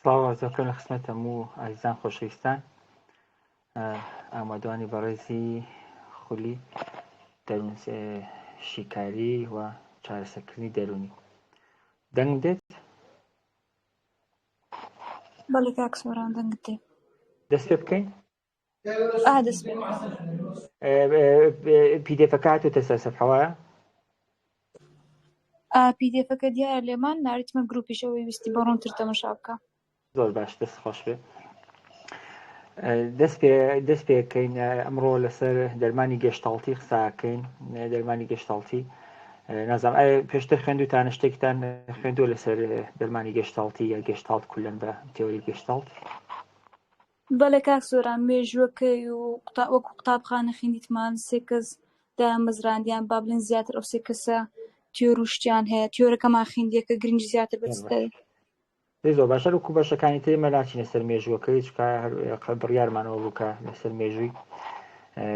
سڵاو ڕێزەکەم لە خزمەت هەموو ئازیزان خۆشەویستان ئامادەوانی بەڕێزی خولی دەروون شیکاری و چارەسەرکردنی دەروونی دەنگ دێت بەڵێ کاک سۆران دەنگت دێ دەست پێ بکەین ئا دەست پێ بکە. PDF ەکە هاتووتە سەر سەفحەوە ئا PDF ەکە دیارە لێمان ناریتمە گروپیش ئەوەی ویستی بۆ ڕوونتر تەمەشا بکە. زۆر باش دەست خۆش بێ دەست پێ دەست پێکەین ئەمڕۆ لەسەر دەرمانی گێشتاڵتی قساکەین دەرمانی گێشتاڵتی نازانم ئایا پێشتر خوێندوتانە شتێکتان خوێندووە لەسەر دەرمانی گێشتاڵتی یا گێشتاڵت کولەن بە تێۆری گێشتاڵت؟ بەڵێ کاک سۆران مێژووەکەی و قوتا وەکو قوتابخانە خوێندیتمان سێ کەس دایانمەزراندیان با بڵێن زیاتر ئەو سێ کەسە تیۆر و شتیان هەیە تیۆرەکەمان خوێندیە کە گرنگی زیاتر بە چ دەوێ. دەی زۆر باشە وەکو بەشەکانی تر ئێمە ناچینە سەر مێژووەکەی چونکە هەر بڕیارمانەوە بوو کە لەسەر مێژووی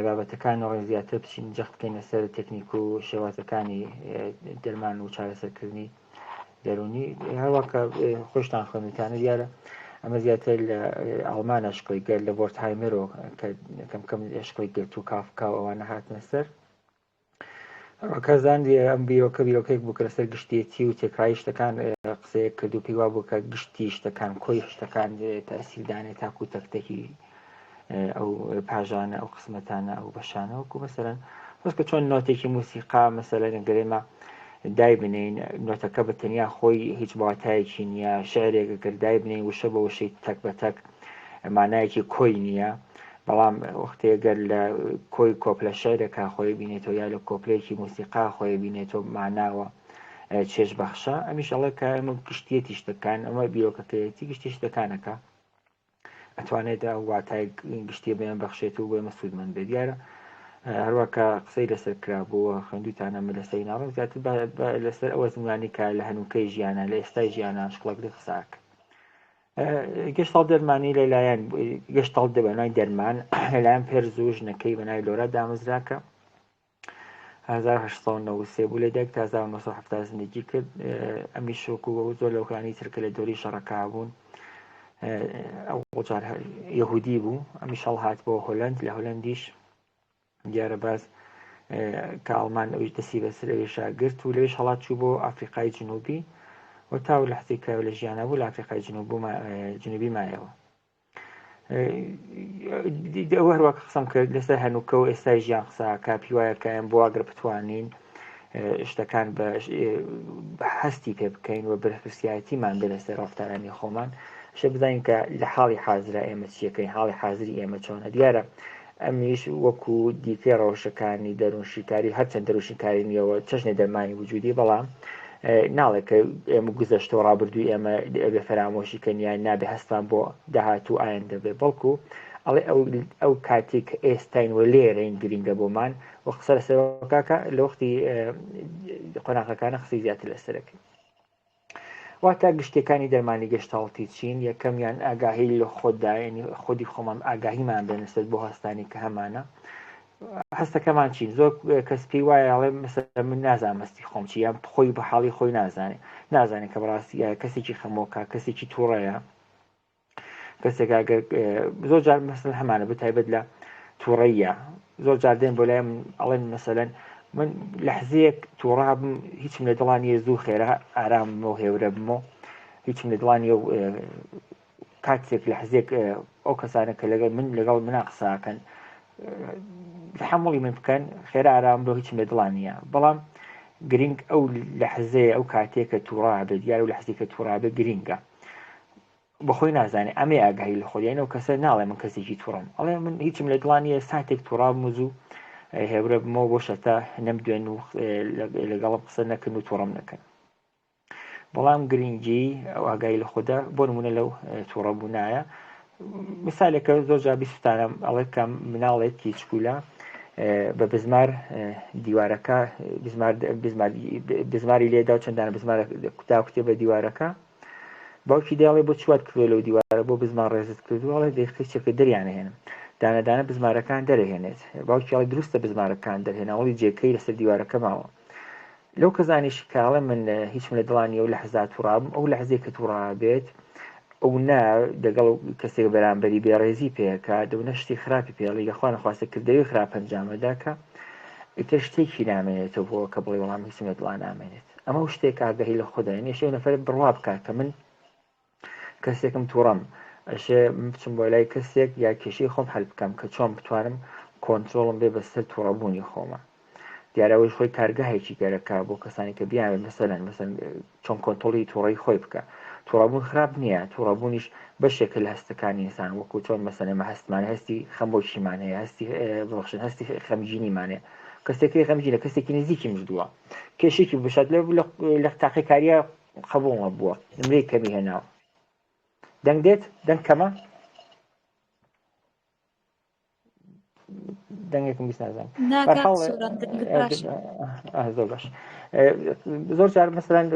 بابەتەکان ڕێ زیاتر بچین جەخت بکەینە سەر تەکنیک و شێوازەکانی دەرمان و چارەسەرکردنی دەرونی هەروە کە خۆشتان خوێندتانە دیارە ئەمە زیاتر لە ئەڵمانە شکڵی گەر لە ڤۆرتهایمەرۆ کە کەم کەم شکڵی گرت و کافکا و ئەوانە هاتنە سەر ڕکەزان ئەم بیرۆکە بیرۆکەیەک بوو کە لەسەر گشتێتی و تێکڕایی شتەکان قسەیەک کرد و پێی وابوو کە گشتی شتەکان کۆی شتەکان تەسیردانێ تاکو تەکتەکی ئەو پاژانە ئەو قسمەتانە ئەو بەشانە وەکو مەسەرەن خۆشکە چۆن نۆتێکی موسیقا مەسەلەن گەرێمە دای بنین نۆتەکە بە تەنیا خۆی هیچ واتایەکی نییە شعرێک گەر دای بنین وشە بە وشەی تەک بە تەک مانایەکی کۆی نییە بەڵام وەختێ گەر لە کۆی کۆپلە شعرێکا خۆی بینێتەوە یا لە کۆپلەیەکی موسیقا خۆی بینێتەوە ماناوە چێژ بەخشە ئەمیش ئەڵێ کە ئەمە گشتیەتی شتەکان ئەمە بیرۆکەکەیەتی گشتی شتەکانەکە ئەتوانێت ئەو واتای گشتیە بەیان بەخشێت و بۆ ئێمە سوودمەند بێت دیارە هەروە کە قسەی لەسەر کرا بووە خوێندوتانە من لەسەری ناڕۆم زیاتر لەسەر ئەوە زمانی کە لە هەنووکەی ژیانە لە ئێستای ژیانە شکڵەگری قساک گێشتاڵ دەرمانی لەلایەن گێشتاڵ دەبەنای دەرمان لەلایەن پێرز و ژنەکەی بەناوی لۆرا دامەزراکە 1893 بوو لەدایک تا 1970 زندگی کرد ئەمی شۆک و زۆر لەوکانی تر کە لە دۆری شەڕەکە بوون ئەو جار یهودی بوو ئەمی شەڵ هات بۆ هۆلند لە هۆلندیش دیارە باز کە ئەڵمان ئەویش دەستی بەسەر ئەوێشا گرت و لەوێش هەڵات چوو بۆ ئەفریقای جنوبی و تاو لە حزی کە لە ژیانە بوو لە ئەفریقای جنوبی مایەوە ئەوە هەروە کە قسەم کرد لەسەر هەنووکە و ئێستای ژیان قساکە پیوایە کە ئەم بۆ ئەگەر بتوانین شتەکان بە هەستی پێ بکەین و بەرپرسیارەتیمان بێ لەسەر ڕەفتارانی خۆمان شە بزانین کە لە حاڵی حازرا ئێمە چیەکەین حاڵی حازری ئێمە چۆنە دیارە ئەمیش وەکو دیکەی ڕەوشەکانی دەروونشیکاری هەرچەند دەروونشیکاری نییەوە چەشنێ دەرمانی وجودی بەڵام ناڵێ کە ئێمە گوزەشتە و ڕابردووی ئێمە ئەبێ فەرامۆشی کەن یان نابێ هەستمان بۆ داهاتوو ئایندە بێ بەڵکو ئەڵێ ئەو ئەو کاتێک کە ئێستاین و لێرەین گرینگە بۆمان و قسە لەسەر کاکە لە وەختی قۆناغەکانە قسەی زیاتر لەسەرەکەین واتە گشتیەکانی دەرمانی گەشتاڵتی چین یەکەمیان ئاگاهی لە خۆدا یعنی خودی خۆمان ئاگاهیمان بێ لەسەر بۆ هەستانی کە هەمانە هەستەکەمان چین زۆر کەس پێی وایە ئەڵێ مەسەلەن من نازانم هەستی خۆم چی یان خۆی بە حاڵی خۆی نازانێ نازانێت کە بەڕاستی کەسێکی خەمۆکە کەسێکی تووڕەیە کەسێک ئەگەر زۆر جار مەسەلەن هەمانە بە تایبەت لە تووڕەیە زۆر جار دێن بۆ لای من ئەڵێن مەسەلەن من لەحزەیەک تووڕا بم هیچم لە دڵان نیە زوو خێرا ئارام بمەوە هێورە بمەوە هیچم لە دڵان نیە کاتێک لەحزێک ئەو کەسانە کە لەگەڵ من لەگەڵ منا قساکەن تحملی من بکەن خێرا ئارام بۆ هیچم لە دڵان نییە بەڵام گرنگ ئەو لەحزەیە ئەو کاتێک کە تووڕا بێت دیار و لەحزی کە تووڕا بێت گرنگە بەخۆی نازانێ ئەمەی ئاگاهی لە خۆی یانی ئەو کەسە ناڵێ من کەسێکی توڕەم ئەڵێ من هیچم لە دڵا نییە ساتێک توڕابم و زوو هێورە بمەوە بۆ شەتە نەمدوێن و لەگەڵم قسە نەکەن و توڕەم نەکەن بەڵام گرنگی ئەو ئاگای لە خۆدا بۆ نمونە لەو توڕەبوونایە مثالێکە زۆر جا بیستانە ئەڵێ کە مناڵێکی چکولە بە بزمار دیوارەکە بزماری لێدا و چەندانە بزمار کوتا کوتێ بە دیوارەکە باوکی دەیڵێ بۆ چوات کردوە لەو دیوارە بۆ بزمار ڕێزت کردوە ئەڵێ دەی قیچەکە دەریانەهێنم دانە دانە بزمارەکان دەرەهێنێت باوکی ئەڵێ دروستە بزمارەکان دەرهێنا وەڵی جێکەی لەسەر دیوارەکە ماوە لەو کەزانیش کاڵێ من هیچم لە دڵان نیە و لە حەزا توڕابم ئەو لەحزەی کە توڕا بێت ئەو نە دەگەڵ کەسێک بەرامبەری بێڕێزی پێکا دەو نە شتی خراپی پێڵی لە خوا نەخواستە کردەوەی خراپ ئەنجامەدا کە ئیتر شتێکی نامێنێتەوە بۆ کە بڵێ وەڵام هیچم لە دڵا نامێنێت. ئەمە و شتێک ئاگەهی لە خۆدا یعنی ئەشێ نەفەر بڕوا بکات کە من کەسێکم تووڕەم ئەشێ من بچم بۆ لای کەسێک یا کێشەی خۆم حل بکەم کە چۆن بتوانم کۆنترۆڵم بێ بەسەر تووڕەبوونی خۆمە. دیارە ئەوەیش خۆی کارگاهێکی گەرەکە بۆ کەسانی کە بیانەوێت مەسەلەن مەسەلەن چۆن کۆنتۆڵی تووڕەی خۆی بکە. تووڕەبوون خراپ نییە، تووڕەبوونیش بەشێکە لە هەستەکانی ئینسان، وەکو چۆن مەسەلەن ئێمە هەستمان هەستی خەمۆکیمان هەیە، هەستی ببەخشن هەستی خەمگینیمان هەیە. کەسێکی غەمگینە، کەسێکی نزیکی مردووە، کێشێکی بشات لە تاقیکاریە قبوڵ نەبووە، نمرەی کەمی هێناوە. دەنگ دێت؟ دەنگ کەمە؟ دەنگێکم 20 نازانم زۆر باش زۆر جار مەسەلەن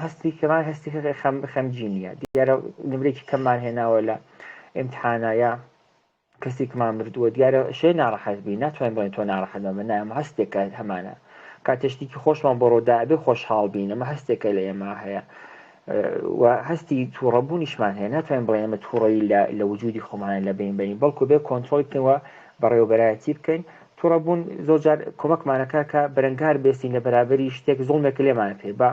هەستی کەمان هەستی خەم خەمگینیە دیارە نمرێکی کەممان هێناوە لە ئیمتحانە یا کەسێکمان مردووە دیارە شێ ناڕەحەت بی ناتوانین بڵێن تۆ ناڕەحەت مەبە نا ئەمە هەستێکە هەمانە کاتێ شتێکی خۆشمان بۆ ڕوودا ئەبێ خۆشحاڵ بین ئەمە هەستێکە لە ئێمە هەیە و هەستی تووڕەبوونیشمان هەیە ناتوانین بڵێن ئێمە تووڕەیی لە وجودی خۆمان لە بین بەین بەڵکو بێ کۆنترۆڵی بکەین و بەڕێوەبەرایەتی بکەین تووڕەبوون زۆر جار کۆمەکمانەکە کە بەرەنگار بێسین لە بەرابەری شتێک زوڵمێک لێمان کرێ بە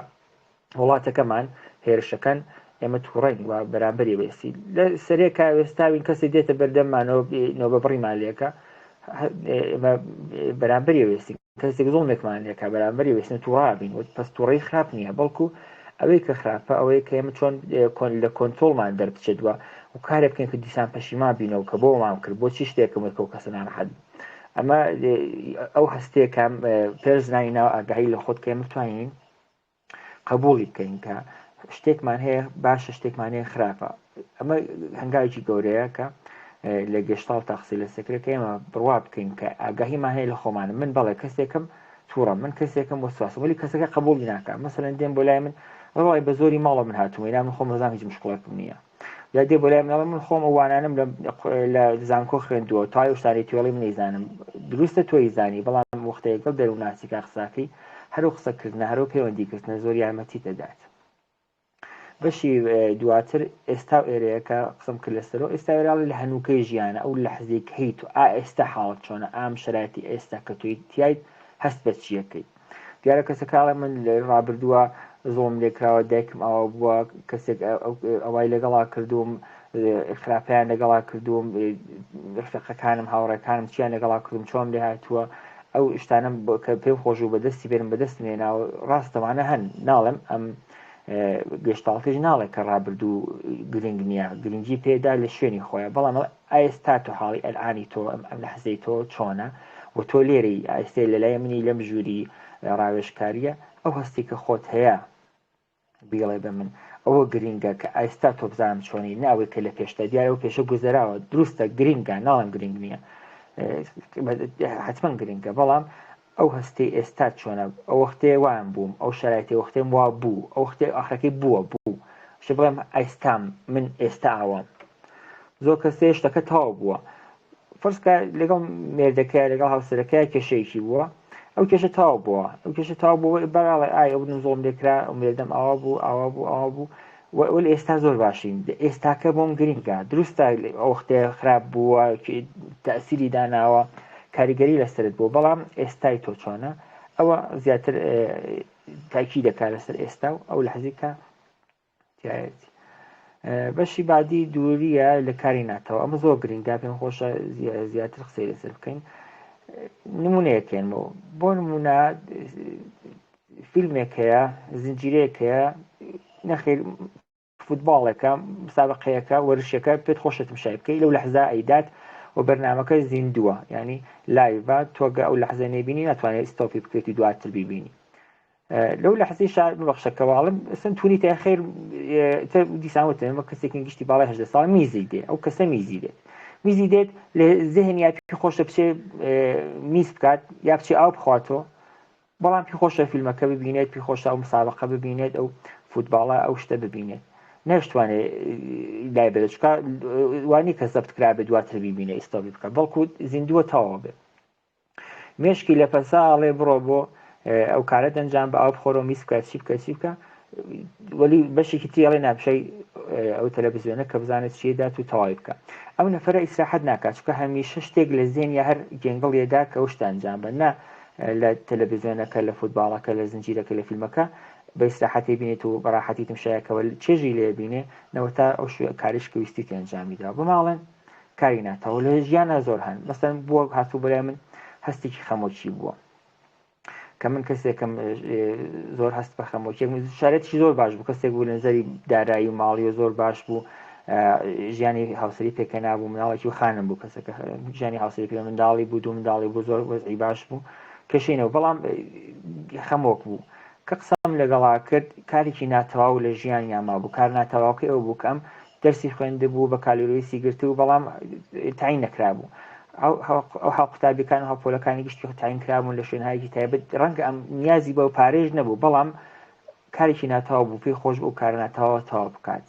وڵاتەکەمان هێرشەکەن ئێمە تووڕین و بەرامبەری وێستی لە سەرێکا وێستاوین کەسی دێتە بەردەممانەوە نۆبە بڕیمان لێکە ئێمە بەرامبەری وێستی کەسێک زوڵمێکمان لێکا بەرامبەری وێستن تووڕابین و پس تووڕەی خراپ نییە بەڵکو ئەوەی کە خراپە ئەوەیە کە ئێمە چۆن لە کۆنترۆڵمان دەربچێت وە و کارێ بکەین کە دیسان پەشیمان بینەوە کە بۆمان کرد بۆچی شتێکم وت کە ئەو کەسە ناڕەحەت بوو. ئەمە ئەو هەستەیە پێش زنانی ناو ئاگاهی لە خۆت کە ئێمە بتوانین قبوڵی بکەین کە شتێکمان هەیە باشە شتێکمان هەیە خراپە ئەمە هەنگاوێکی گەورەیە کە لە گێشتاڵ تا قسەی لەسەر کە ئێمە بڕوا بکەین کە ئاگاهیمان هەیە لە خۆمان من بەڵێ کەسێکم تووڕە من کەسێکم وەسواسم وەلی کەسەکە قبوڵی ناکە مەسەلەن دێم بۆ لای من ڕای بە زۆری ماڵە من هاتوومە من خۆم مەزان هیچ مشکڵێکم نییە یا دێ بۆ لای مناڵ من خۆم ئەوانانم لە زانکۆ خوێندووە تای شتانی توێڵی من نەیزانم دروستە تۆی زانی بەڵام وەختەیەگەڵ دەروونناسیکە قساکەی هەرو قسەکردنە هەرو پەیوەندیگرتنە زۆر یارمەتیت دەدات. بەشی دواتر ئێستا و ئێرەیە کە قسەم کرد لەسەرەوە ئێستا ئێرە لە هەنووکەی ژیانە ئەو لەحزەی کە هەیت و ئا ئێستا حاڵت چۆنە ئام شەرایتی ئێستا کە تۆی تیایت هەست بە چیەکەی دیارە کەسەکە ئەڵێ من لە ڕابردووە زوڵم لێکراوە دایکم ئاوا بووە کەسێک ئەوای لەگەڵا کردووم خراپیان لەگەڵا کردووم ڕفقەکانم هاوڕێکانم چیان لەگەڵا کردوم چۆن لێ هاتووە ئەو شتانم کە پێم خۆش و بەدەستی بێنم بەدەستم هێناوە ڕاستەوانە هەن ناڵێم ئەم گێشتاڵتیش ناڵێ کە ڕابردوو گرنگ نییە گرنگی پێدا لە شوێنی خۆیان بەڵام ئێستا تۆ حاڵی ئەلئانی تۆ ئەم لەحزەی تۆ چۆنە و تۆ لێرەی ئێستا لە لای منی لەم ژووری ڕاوێژکاریە ئەو هەستی کە خۆت هەیە بیڵێ بە من ئەوە گرنگە کە ئێستا تۆ بزانم چۆنی ناوەی کە لە پێشتا دیارە و پێشە گوزەراوە دروستە گرنگە ناڵم گرنگ نییە حتمما گرنگە بەڵام ئەو هەستەی ئێستا چۆنە ئەو وەختێ وام بووم ئەو شەرایتی وەختێم وا بوو ئەو وەختێ ئاخرەکەی بووە بوو شە بڵێم ئێستام من ئێستا ئاوام زۆر کەسێ شتەکە تەواو بووە فەرزکە لەگەڵ مێردەکە لەگەڵ هاوسەرەکە کێشەیەکی بووە ئەو کێشە تەواو بووە ئەو کێشە تەواو بووە بەڵێ ئای ئەو بنم زۆڵم لێکرا ئەو مێردەم ئاوا بوو ئاوا بوو ئاوا بوو وەل ئێستا زۆر باشین ئێستاکە بۆم گرنگە دروستە ئەو وەختێ خراپ بووە تەسیری داناوە کاریگەری لەسرت بوو بەڵام ئێستای تۆ چۆنە ئەوە زیاتر تاکی دەکات لەسەر ئێستا و ئەو لەحزیکە تایەتی بەشی بادی دووریە لە کاری ناتەوە ئەمە زۆر گرنگە پێم خۆشە زیاتر قسەی لەسەر بکەین نمونەیەکێنمەوە بۆ نمونە فیلمێک هەیە زنجیرەیەک هەیە نەخیر فوتباڵێکە مسابقەیەکە وەرشەکە پێت خۆشە تمشای بکەی لەو لەحزا ئەیدات و بەرنمەکە زیندووە ینی live ە تۆگە ئەو لەحزە نەبینی ناتوانێت stop ی بکرێت و دواتر بیبینی لەو لەحزەی شار ببەخشە کەواڵم سن تونی تە خێر دیسان وتم وە کەسێکی گشتی باڵای 18 ساڵ میزی دێ ئەو کەسە میزی دێت میزی دێت لە زهن یا پێ خۆشە بچێ میز بکات یا بچێ ئاو بخواتەوە بەڵام پێ خۆشە فیلمەکە ببینێت پێ خۆشە ئەو مسابقە ببینێت ئەو فوتباڵە ئەو شتە ببینێت نەشتوانێت لای بێت چکە وانی کە زەبت کرا بێ دواتر ببینێ stop ی بکە بەڵکو زیندووە تەواو بێت مێشکی لە پەسا ئەڵێ بڕۆ بۆ ئەو کارە دەنجام بە ئاو بخۆرەوە میز بکە چی بکە چی بکە. وەلی بەشێکی تری ئەڵێ نابشای ئەو تەلەڤزیۆنە کە بزانێت چیە دات و تەواوی بکە ئەو نەفرە ئیسراحەت ناکات چونکە هەمیشە شتێک لە زێنیا هەر گێنگڵیەدا کە ئەو شتە ئەنجام بە نا لە تەلەڤزیۆنەکە لە فوتباڵەکە لە زنجیرەکە لە فیلمەکە بە ئیسراحەتی بینێت و بەڕاحەتی تمشایەکەوە چێژی لێ بینێ نەوەتا ئەو کاریش کە ویستی ئەنجامی دا بماڵێن کاری ناتەوە لە ژیانە زۆر هەن مەسەن بووە هاتوو بەلای من هەستێکی خەمۆکی بووە کە من کەسێکم زۆر هەست بە خەمۆکیێک شارێتی زۆر باش بوو کەسێک بوو لە نظری دارایی و ماڵی و زۆر باش بوو ژیانی هاوسری پێکەنا بوو مناڵێکی و خانم بوو کەسەکە ژیانی هاوسری پێ منداڵی بوو دوو منداڵی بوو زۆر وەزعی باش بوو کەشینەوە بەڵام خەمۆک بوو کە قسەم لەگەڵا کرد کارێکی ناتەواو لە ژیانیا مابوو کار ناتەواوکەی ئەو بوو کە ئەم دەرسی خوێندبوو بەکالۆریۆسی گرتبوو بەڵام تاین نەکرابوو ئەو هاوقوتابیەکان و هاوپۆلەکانی گشتی تاین کرابوون لە شوێنهایەکی تایبەت ڕەنگە ئەم نیازی بەو پارێژ نەبوو بەڵام کارێکی ناتەواو بوو پێی خۆش بوو کارە ناتەواوە تەواو بکات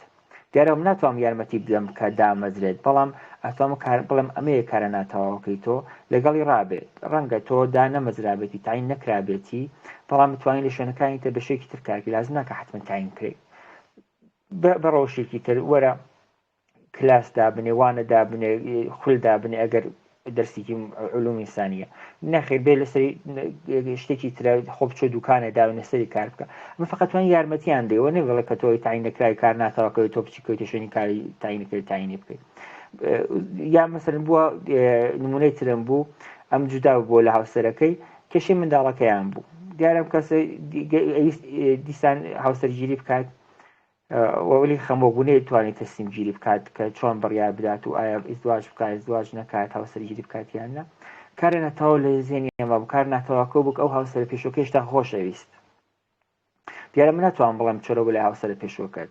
دیارە من ناتوانم یارمەتی بدەم کە دامەزرێت بەڵام ئەتوانم کار بڵێم ئەمەیە کارە ناتەواوەکەی تۆ لەگەڵی ڕابێت ڕەنگە تۆ دانەمەزرابێتی تاین نەکرابێتی بەڵام بتوانین لە شوێنەکانی تر بە شێکی تر کارکی لازم ناکە حتمما تاین کرێت بە ڕەوشێکی تر وەرە کلاس دابنێ وانە دابنێ خول دابنێ ئەگەر دەرسێکی علوم ئینسانیە نەخێر بێ لەسەری شتێکی ترە خۆ بچۆ دوکانێ داونە سەری کار بکە ئەمە فقط توان یارمەتیان دەیەوە نەگەڵێ کە تۆی تاین نەکرای کار ناتەواکەوی تۆ بچی کەوتە شوێنی کاری تاین کرد تاینی بکەیت یا مەسەرن بووە نمونەی ترم بوو ئەم جودا بووە لە هاوسەرەکەی کێشەی منداڵەکەیان بوو دیارە کەس دیسان هاوسەرگیری بکات وەلی خەمۆک بوو نەیتوانی تەسلیم گیری بکات کە چۆن بڕیار بدات و ئایا ئیزدواج بکات ئیزدواج نەکات هاوسەرگیری بکات یان نا کارە نەتەواو لە زێنی ئێمە بوو کار ناتەواوەکە بوو کە ئەو هاوسەرە پێشوەکە هێشتا خۆشەویست دیارە من ناتوانم بڵێم چۆرە بۆ لای هاوسەرە پێشوەکەت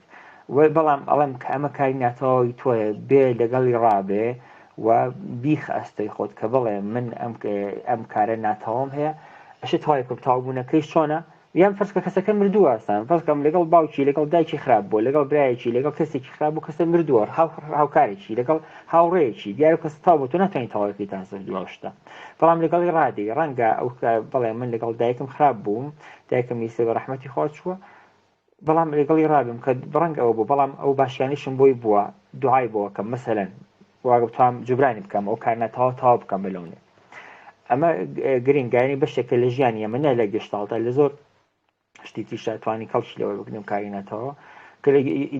وەی بەڵام ئەڵێم کە ئەمە کاری ناتەواوی تۆیە بێ لەگەڵی ڕابێ و بیخە ئەستۆی خۆت کە بڵێ من ئەم ئەم کارە ناتەواوم هەیە ئەشێ تەواوی بکەم تەواوبوونەکەی چۆنە یان فەرزکە کەسەکە مردووە ئەسان فەرزکەم لەگەڵ باوکی لەگەڵ دایکی خراپ بووە لەگەڵ برایەکی لەگەڵ کەسێکی خراپ بوو کەسە مردووە هاوکارێکی لەگەڵ هاوڕێیەکی دیارە کەس تاو بۆ تۆ ناتوانانی تەواوەکەی تازە دوا شتە بەڵام لەگەڵی ڕادی ڕەنگە ئەو بەڵێ من لەگەڵ دایکم خراپ بووم دایکم ئیسە بە ڕەحمەتی خوا چووە بەڵام لەگەڵی ڕابم کە ڕەنگ ئەوە بوو بەڵام ئەو باشیانیشم بۆی بووە دوعای بۆکەم مەسەلەن واگەتوام جوبرانی بکەم ئەو کارنە تەواو تەواو بکەم بە لەونێ ئەمە گرنگانی بەشێکە لە ژیانی ئەمە نە لە گشتاڵدا لە زۆر شتی تریشا توانی کەڵکی لەوە بگرم کاری ناتەوە کە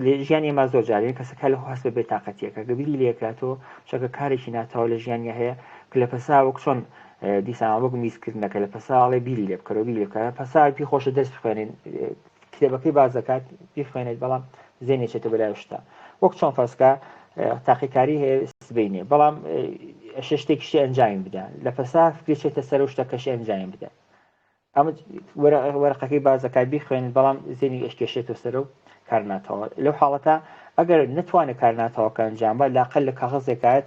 لە ژیانی ئێمە زۆر جارێ کەسەکە لە هەست بە بێتاقەتیەکە کە بیری لێکاتەوە چەکە کارێکی ناتەوە لە ژیانی هەیە کە لە پەسا وەک چۆن دیسان وەک میزکردنەکە لە پەساڵێ بیری لێ بکەرەوە بیری لێ بکەرە پەسا پێی خۆشە دەست بخوێنین کتێبەکەی باز دەکات بیخوێنێت بەڵام زێنێ چێتە بەلای شتە وەک چۆن فەسکە تاقیکاری هەیە سبینێ بەڵام ئەشێ شتێکیشی ئەنجامی بدە لە پەسا فکری چێتە سەر و شتەکەشی ئەنجامی بدە ئەمە وەرەقەکەی باز دەکات بیخوێنێت بەڵام زێنی ئەشکێشێتەوە سەر و کار ناتەوە لەو حاڵەتە ئەگەر نتوانێت کار ناتەواوەکە ئەنجام بە لاقل لە کاغەزێکات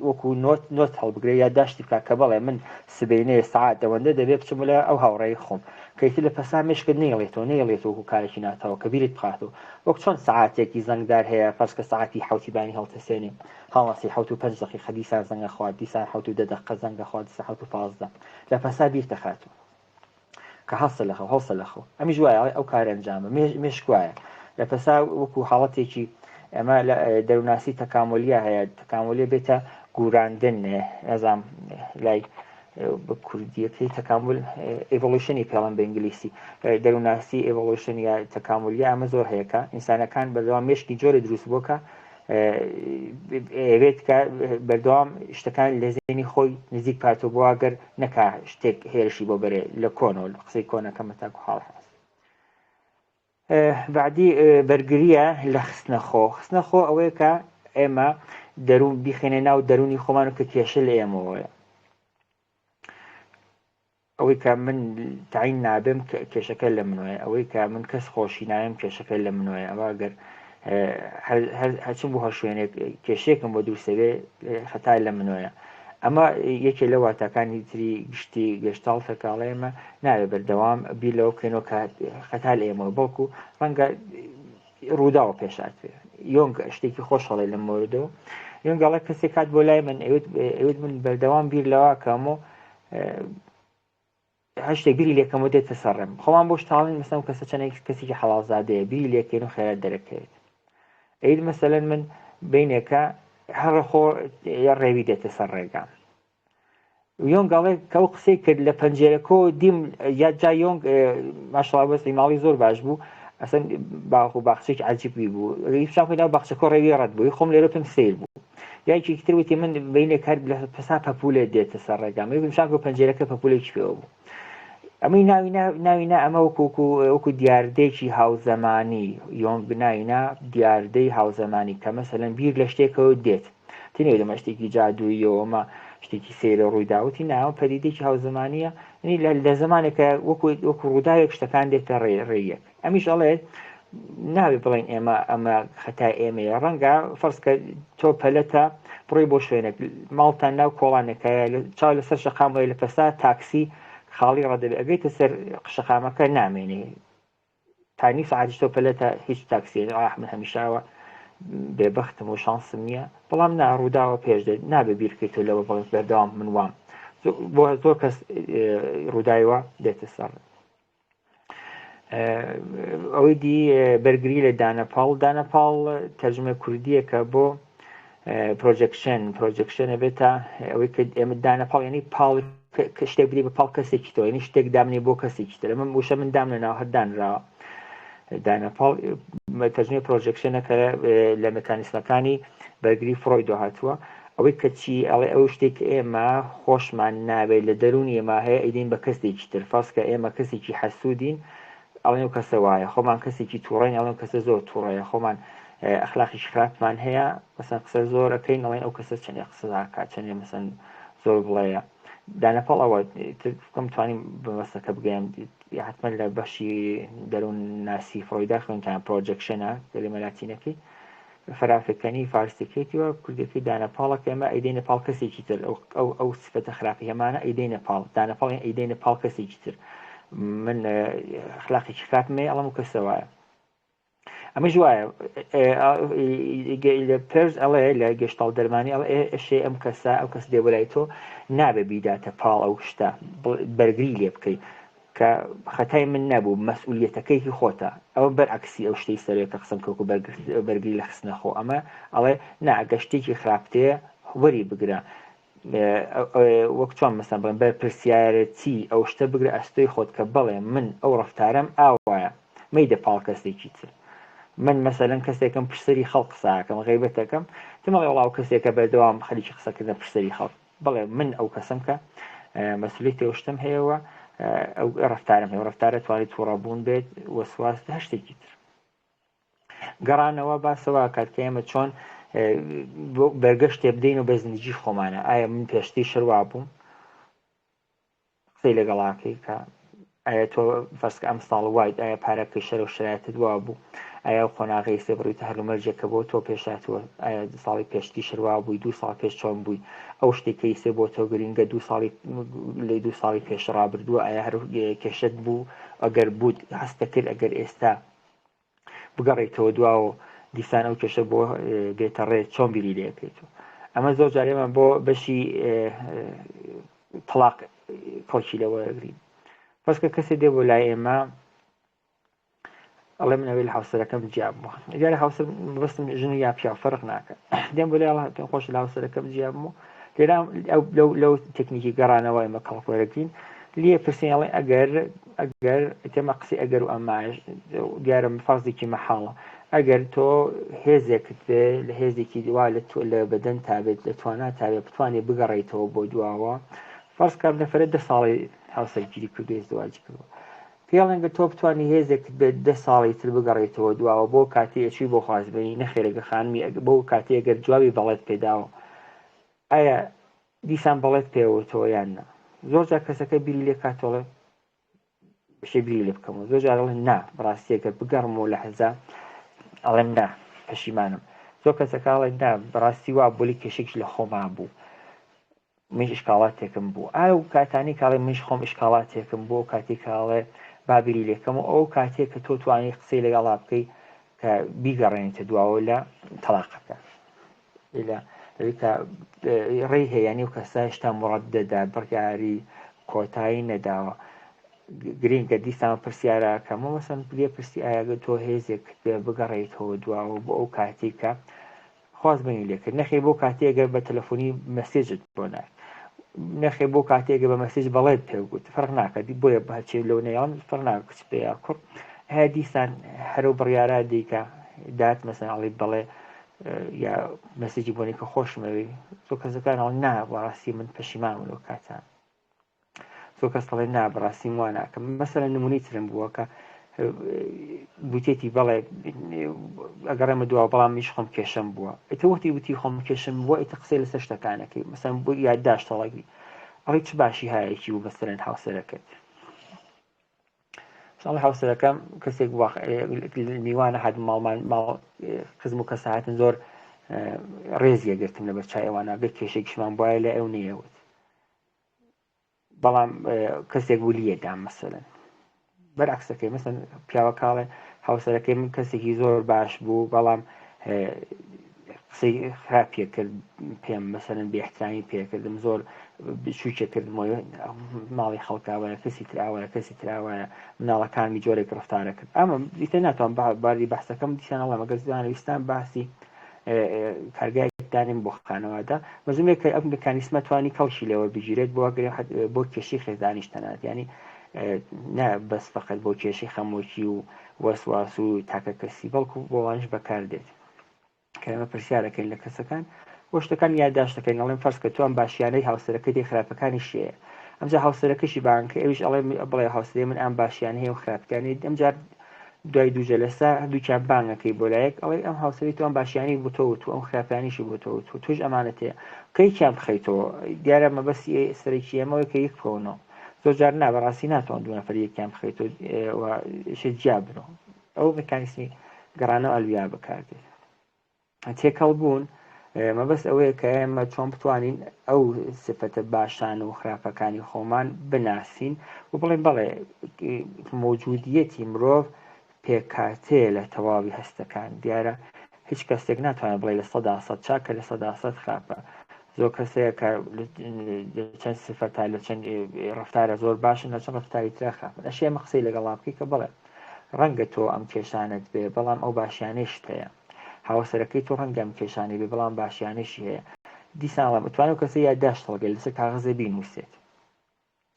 وەکو نۆت نۆت هەڵبگرێ یا داشتی بکات کە بەڵێ من سبەینێ سعات ئەوەندە دەبێ بچم لە ئەو هاوڕێی خۆم کەیتر لە پەسا مێشکت نەیڵێتەوە نەیڵێتەوە وەکو کارێکی ناتەواو کە بیرت بخاتەوە وەک چۆن سعاتێکی زەنگدار هەیە فەرزکە سعاتی حوتی بانی هەڵتەسێنێ هەڵەسی حوت و پێنج دقیقە دیسان زەنگە خوارد دیسان حوت و دە دقە زەنگە خوارد دیسان حوت و 15 لە پەسا بیرتەخاتەوە کە هەڵسە لە خەو هەڵسە لە خەو ئەمیش وایە ئەڵێ ئەو کارە ئەنجامە مێشک وایە لە پەسا وەکو حاڵەتێکی ئەمە لە دەروناسی تەکاملیە هەیە تەکاملیە بێتە گوراندن نازام لای بە کوردیەکەی تەکامل evolution ی پێڵم بە ئینگلیسی دەروناسی evolution یا تەکاملیە ئەمە زۆر هەیەکە ئینسانەکان بەردەوام مێشکی جۆرە دروست بووکە ئەیەوێت کە بەردەوام شتەکان لە زێنی خۆی نزیک پاتۆ بۆ ئەگەر نەکا شتێک هێرشی بۆ بەرێ لە کۆنەوە قسەی کۆنەکەمە تاکو حاڵ هەست بعدی بەرگریە لە خستنەخۆ خستنەخۆ ئەوەیە کە ئێمە دەروون بیخێنە ناو دەرونی خۆمان و کە کێشە لە ئێمەوەیە ئەوەی کە من تەعین نابم کێشەکە لە منۆیە ئەوەی کە من کەس خۆشی نایم کێشەکە لە منۆیە ئەوە گەر هەرچم بۆ هەر شوێنێک کێشێکم بۆ دروستەبێ خەتا لە منۆیە ئەمە یەکێ لە واتاکانی تری گشتی گەشتاڵ تەکاڵێ ئێمە ناوێ بەردەوام بیر لەوە بکەینەوە کە خەتا لە ئێمەوە بەڵکو ڕەنگە ڕووداوە پێشات بێ یۆنگ شتێکی خۆش هەڵێ لەم مۆردەوە یۆنگ ئەڵێ کەسێک کات بۆ لای من ئەوێت من بەردەوام بیر لەوە کەم و. هەر شتێک بیری لێکەمەوە دێتە سەر ڕێم خۆمان بۆ شتاڵین مەسەن کەسە چەندێک کەسێکی حەڵاڵزادەیە بیری لێکەین و خێرا دەرەکەوێت ئەید مەسەلەن من بینێکە هەر خۆ ڕێوی دێتە سەر ڕێگام یۆنگ ئەڵێ کە ئەو قسەی کرد لە پەنجێرەکۆ دیم یا جا یۆنگ ماشەڵا وەزعی ماڵی زۆر باش بوو ئەسەن باخ و باخچێکی عجیبی بوو پیشان پێدا باخچەکۆ ڕێوی ڕەت بووی خۆم لێرە پێم سیر بوو یاکی تر وتی من بینێک هەر لە پسا پەپولێ دێتە سەر ڕێگام یەکم شان کو پەنجێرەکە پەپولێکی پێوە بوو ئەمەی ناوی ناوی نا ئەمە وەکو وەکو دیاردەیەکی هاوزەمانی یۆنگ ناوی نا دیاردەی هاوزەمانی کە مەسەلەن بیر لە شتێکەوە دێت تینێ لەمە شتێکی جادوویەوە ئەمە شتێکی سەیرە ڕوویداوتی ناوە پەدیدێکی هاوزەمانیە ینی لە زمانێکە وەکو وەکو ڕووداوێک شتەکان دێتە ڕێ ڕێیەک ئەمیش ئەڵێت ناوێ بڵێن ئێمە ئەمە خەتای ئێمەیە ڕەنگە فەرز کە تۆ پەلەتە بڕۆی بۆ شوێنێک ماڵتان ناو کۆڵانێکە چاو لەسەر شەقام وەی لە پەسا تاکسی خاڵی ڕەدەبێ ئەگەیتە سەر شەقامەکە نامێنێ تا نیو سەعاتیش تۆ پەلەتە هیچ تاکسیێ ئاح من هەمیشەوە بێبەختم و شانسم نییە بەڵام نا ڕووداوە پێش دێت نابێ بیرکەیتەوە لەوە بڵێ بەردەوام من وام بۆ زۆر کەس ڕووداوە دێتە سەر ئەوەی دی بەرگری لە دانەپاڵ دانەپاڵ تەرجمە کوردیەکە بۆ projection projection ئەبێتە ئەوەی کە ئێمە دانەپاڵ یعنی پاڵ شتێک بدەی بە پاڵ کەسێکی تۆ یعنی شتێک دامنێ بۆ کەسێکی تر ئەمە وشە من دام لە ناو هەر دانراوە دانەپاڵ تەرجمەی projection ە کە لە مکانیسمەکانی بەرگری فرۆیدۆ هاتووە ئەوەی کە چی ئەڵێ ئەو شتێک کە ئێمە خۆشمان ناوێت لە دەروونی ئێمە هەیە ئەیدەین بە کەسێکی تر فەرز کە ئێمە کەسێکی حەسوودین ئەڵێن ئەو کەسە وایە خۆمان کەسێکی تووڕەین ئەڵێن ئەو کەسە زۆر تووڕەیە خۆمان ئەخلاقیش خراپمان هەیە مەسەن قسە زۆر ئەەکەین ئەڵێن ئەو کەسە چەندێ قسە ناکات چەندێ مەسەن زۆر بڵێە دانەپاڵ ئەوە کەم توانیم بەمەسەکە بگەیم حتمما لە بەشی دەروون ناسی فرۆیدا خوێنتان projection ە کەلیمە لاتینەکەی فەرافەکەنی فارسیەکەیتی و کوردەکەی دانەپاڵە کە ئێمە ئەیدەینە پاڵ کەسێکی تر ئەو ئەو سفەتە خراپی هەمانە ئەیدەینە پاڵ دانەپاڵ ئەیدەینە پاڵ کەسێکی تر من ئەخلاقێکی خراپم هەیە ئەڵم و کەسە وایە ئەمەش وایە لە پێرز ئەڵێ لە گەشتاڵ دەرمانی ئەڵێ ئەشێ ئەم کەسە ئەو کەس دێ بەلای تۆ نابێ بیداتە پاڵ ئەو شتە بەرگری لێ بکەیت کە خەتای من نەبوو مەسئولیەتەکەی هی خۆتە ئەوە بەرعەکسی ئەو شتەی سەرێ کە قسەم کەوکو بەرگری لە خستنە خۆ ئەمە ئەڵێ نا ئەگەر شتێکی خراپتێ وەری بگرە وەک چۆن مەسەن بڵێم بەرپرسیارەتی ئەو شتە بگرە ئەستۆی خۆت کە بەڵێ من ئەو ڕەفتارەم ئاوایە مەیدە پاڵ کەسێکی تر من مەسەلەن کەسێکم پشتسەری خەڵک قسەکەم غیبەتەکەم تمەڵێ وڵاو کەسێکە بەردەوام خەریکی قسەکردنە پشتسەری خەڵک بەڵێ من ئەو کەسم کە مەسولیەتی ئەو شتم هەیە و ئەو ڕفتارم هەیە ڕفتارە توانێت تووڕەبوون بێت وەسواس هەر شتێکی تر گەڕانەوە باسەوە کات کە ئێمە چۆن بەرگەشتێ بدەین و بە زندگی خۆمانە ئایا من پێشتری شەروا بووم قسەی لەگەڵاکەی کە ئایا تۆ فەرزکە ئەم ساڵ وایت ئایا پارەکەی شەرە و شرایەتت وا بوو ئایا ئەو قۆناغەی سێ بڕیتە هەلومەرجێک کە بۆ تۆ پێش هاتووە ئایا ساڵی پێشتری شەروا بووی دوو ساڵ پێش چۆن بووی ئەو شتێک کە ئیسێ بۆ تۆ گرنگە دوو ساڵی لە دوو ساڵی پێش ڕابردووە ئایا هەر کێشت بوو ئەگەر بووت هەست دەکرد ئەگەر ئێستا بگەڕێیتەوە دواوە دیسان ئەو کێشە بۆ بێتە ڕێ چۆن بیری لێ بکەیتەوە ئەمە زۆر جار ئێمە بۆ بەشی تەڵاق کەڵکی لەوە ئەگرین پسکە کەسێ دێ بۆ لای ئێمە ئەڵێ من ئەوێ لە هاوسەرەکەم جیا بووە دیارە هاوسەر بەستم ژن یا پیاو فەرق ناکە دێم بۆ لای پێم خۆش لە هاوسەرەکەم جیا بوو لێرا لەو لەو تەکنیکی گەڕانەوە ئێمە کەڵک وەرەگرین لێ پرسین ئەڵێ ئەگەر ئەگەر تێمە قسەی ئەگەر و ئەماش دیارە فەرزێکی مەحاڵە ئەگەر تۆ هێزێکت بێ لە هێزێکی وا لە تۆ لە بەدەن تابێت لە توانا تابێت بتوانێت بگەڕێیتەوە بۆ دواوە فەرز کە ئەم نەفەرە دە ساڵی هاوسەرگیری کردو ئیزدواجی کردووە پێڵێن گە تۆ بتوانی هێزێکت بێت دە ساڵی تر بگەڕێیتەوە دواوە بۆ کاتی ئەچوی بۆ خوازبێنی نەخێرەگە خانمی بۆ کاتی ئەگەر جوابی بەڵێت پێداوە ئایا دیسان بەڵێت پێوتەوە یان نا زۆر جار کەسەکە بیری لێ کاتۆڵێ شێ بیری لێ بکەمەوە زۆر جار ئەڵێن نا بەڕاستیەکە بگەڕمەوە لە حەزا ئەڵێم نا پەشیمانم زۆر کەسەکە ئەڵێن نا بەڕاستی وا بۆلی کێشێکش لە خۆما بوو منیش ئیشکاڵاتێکم بوو ئاو کاتانی کاڵێ منیش خۆم ئیشکاڵاتێکم بۆ کاتی کاڵێ بابیری لێکەم و ئەو کاتێک کە تۆ توانی قسەی لەگەڵا بکەی کە بیگەڕێنیتە دواوە لە تەلاقەکە لە کە ڕێی هەیە یانی و کەسە هێشتا مڕەددەدا بڕیاری کۆتایی نەداوە. گرینگە دیسان پرسیارە کەمە مەسەن لێ پرسی ئایا تۆ هێزێک بێ بگەڕێیتەوە دواوە بۆ ئەو کاتێک کە خوازبێنی لێکرد نەخێ بۆ کاتێ گەر بە تەلەفۆنی مەسێجت بۆ نارد نەخێ بۆ کاتێکە بە مەسێج بەڵێت پێ گوت فەرق ناکە دی بۆیە بەچێ لەو نێوان فەرق ناکە کچ بێ یا کوڕ هەیە دیسان هەرو بڕیارە دیکە دات مەسەن ئەڵی بەڵێ یا مەسێجی بۆنی کە خۆشمەوێی زۆر کەسەکان ئەڵێن نا بەڕاستی من پەشیمانم لەو کاتان زۆر کەس دەڵێن نا بەڕاستیم وا ناکەم مەسەلەن نمونەی ترم بووە کە گوتێتی بەڵێ ئەگەڕێمە دوا بەڵام میش خۆم کێشەم بووە ئیتە وەختی وتی خۆم کێشم بووە ئیتە قسەی لەسەر شتەکانەکەی مەسەن بۆ یادداشت هەڵەگری ئەڵێ چ باشی هایەکی و مەسەلەن هاوسەرەکەت ساڵی هاوسەرەکەم کەسێک میوانە هات ماڵمان ماڵ خزم و کەسە هاتن زۆر ڕێزیە گرتم لەبەر چایوانە گەر کێشێکیشمان بواە لە ئەو نیەوت بەڵام کەسێک بوو لیە دام مەسەلەن بەرعکسەکەی مەسەن پیاوەکاڵێ هاوسەرەکەی من کەسێکی زۆر باش بوو بەڵام قسەی خراپیە کرد پێم مەسەلەن بێحترامی پێکردم زۆر بچووکە کردمەوە ماڵی خەڵکاوە کەسی تراوە کەسی تراوە مناڵەکانمی جۆرێک ڕفتارە کرد ئەمە دیتە ناتوان باری بەحسەکەم دیسان ئەڵێم ئەگەر زانویستان باسی کارگایەک دانێن بۆ خانەوادە مەزمێک کە ئەم مکانیسمە توانی کەڵکی لێوە بگیرێت بۆ بۆ کێشەی خێزانیش تەنانەت ینی نا بەس فقط بۆ کێشەی خەمۆکی و وەسواس و تاکە کەسی بەڵکو بۆوانش بەکاردێت کە ئێمە پرسیارەکەین لە کەسەکان بۆ شتەکان یادداشتەکەین ئەڵێن فەرز کە تۆ ئەم باشیانەی هاوسەرەکەی خراپەکانی شەیە ئەمجا هاوسەرەکەشی بانکە ئەویش ئەڵێ بڵێ هاوسەری من ئەم باشیان هەیە و خراپەکانی ئەمجار دوای دوو جەلەسە هەردووکیان بانگەکەی بۆ لایەک ئەڵێ ئەم هاوسەری تۆ ئەم باشیانەی بۆ تۆ وتوو ئەم خراپیانیشی بۆ تۆ وتوو تۆش ئەمانەت هەیە کە یەکیان بخەیتەوە دیارە مەبەستی سەرەکی ئێمەوەی کە یەک بکەونەوە زۆر جار نا بەڕاستی ناتوان دوو نەفەر یەکیان بخەیتەوە و شت جیا بنەوە ئەو مکانیسمی گەڕانەوە ئەلویا بەکاردێت تێکەڵ بوون مەبەست ئەوەیە کە ئێمە چۆن بتوانین ئەو سفەتە باشان و خراپەکانی خۆمان بناسین و بڵێن بەڵێ مەوجودیەتی مرۆڤ پێکاتەیە لە تەواوی هەستەکان دیارە هیچ کەسێک ناتوانێت بڵێ 100% چاکە 100% خراپە زۆر کەسەیە کە لە چەند سفەتا لە چەند ڕفتارە زۆر باشن لە چەند ڕفتاری ترا خراپن ئەشێ ئەمە قسەی لەگەڵا بکەی کە بڵێ ڕەنگە تۆ ئەم کێشانەت بێ بەڵام ئەو باشیانەیشت هەیە هاوسەرەکەی تۆ ڕەنگە ئەم کێشانەی بێ بەڵام باشیانەشی هەیە دیسان ئەڵێم ئەتوانێت ئەو کەسە یادداشت هەڵگرێت لەسەر کاغەزێ بینووسێت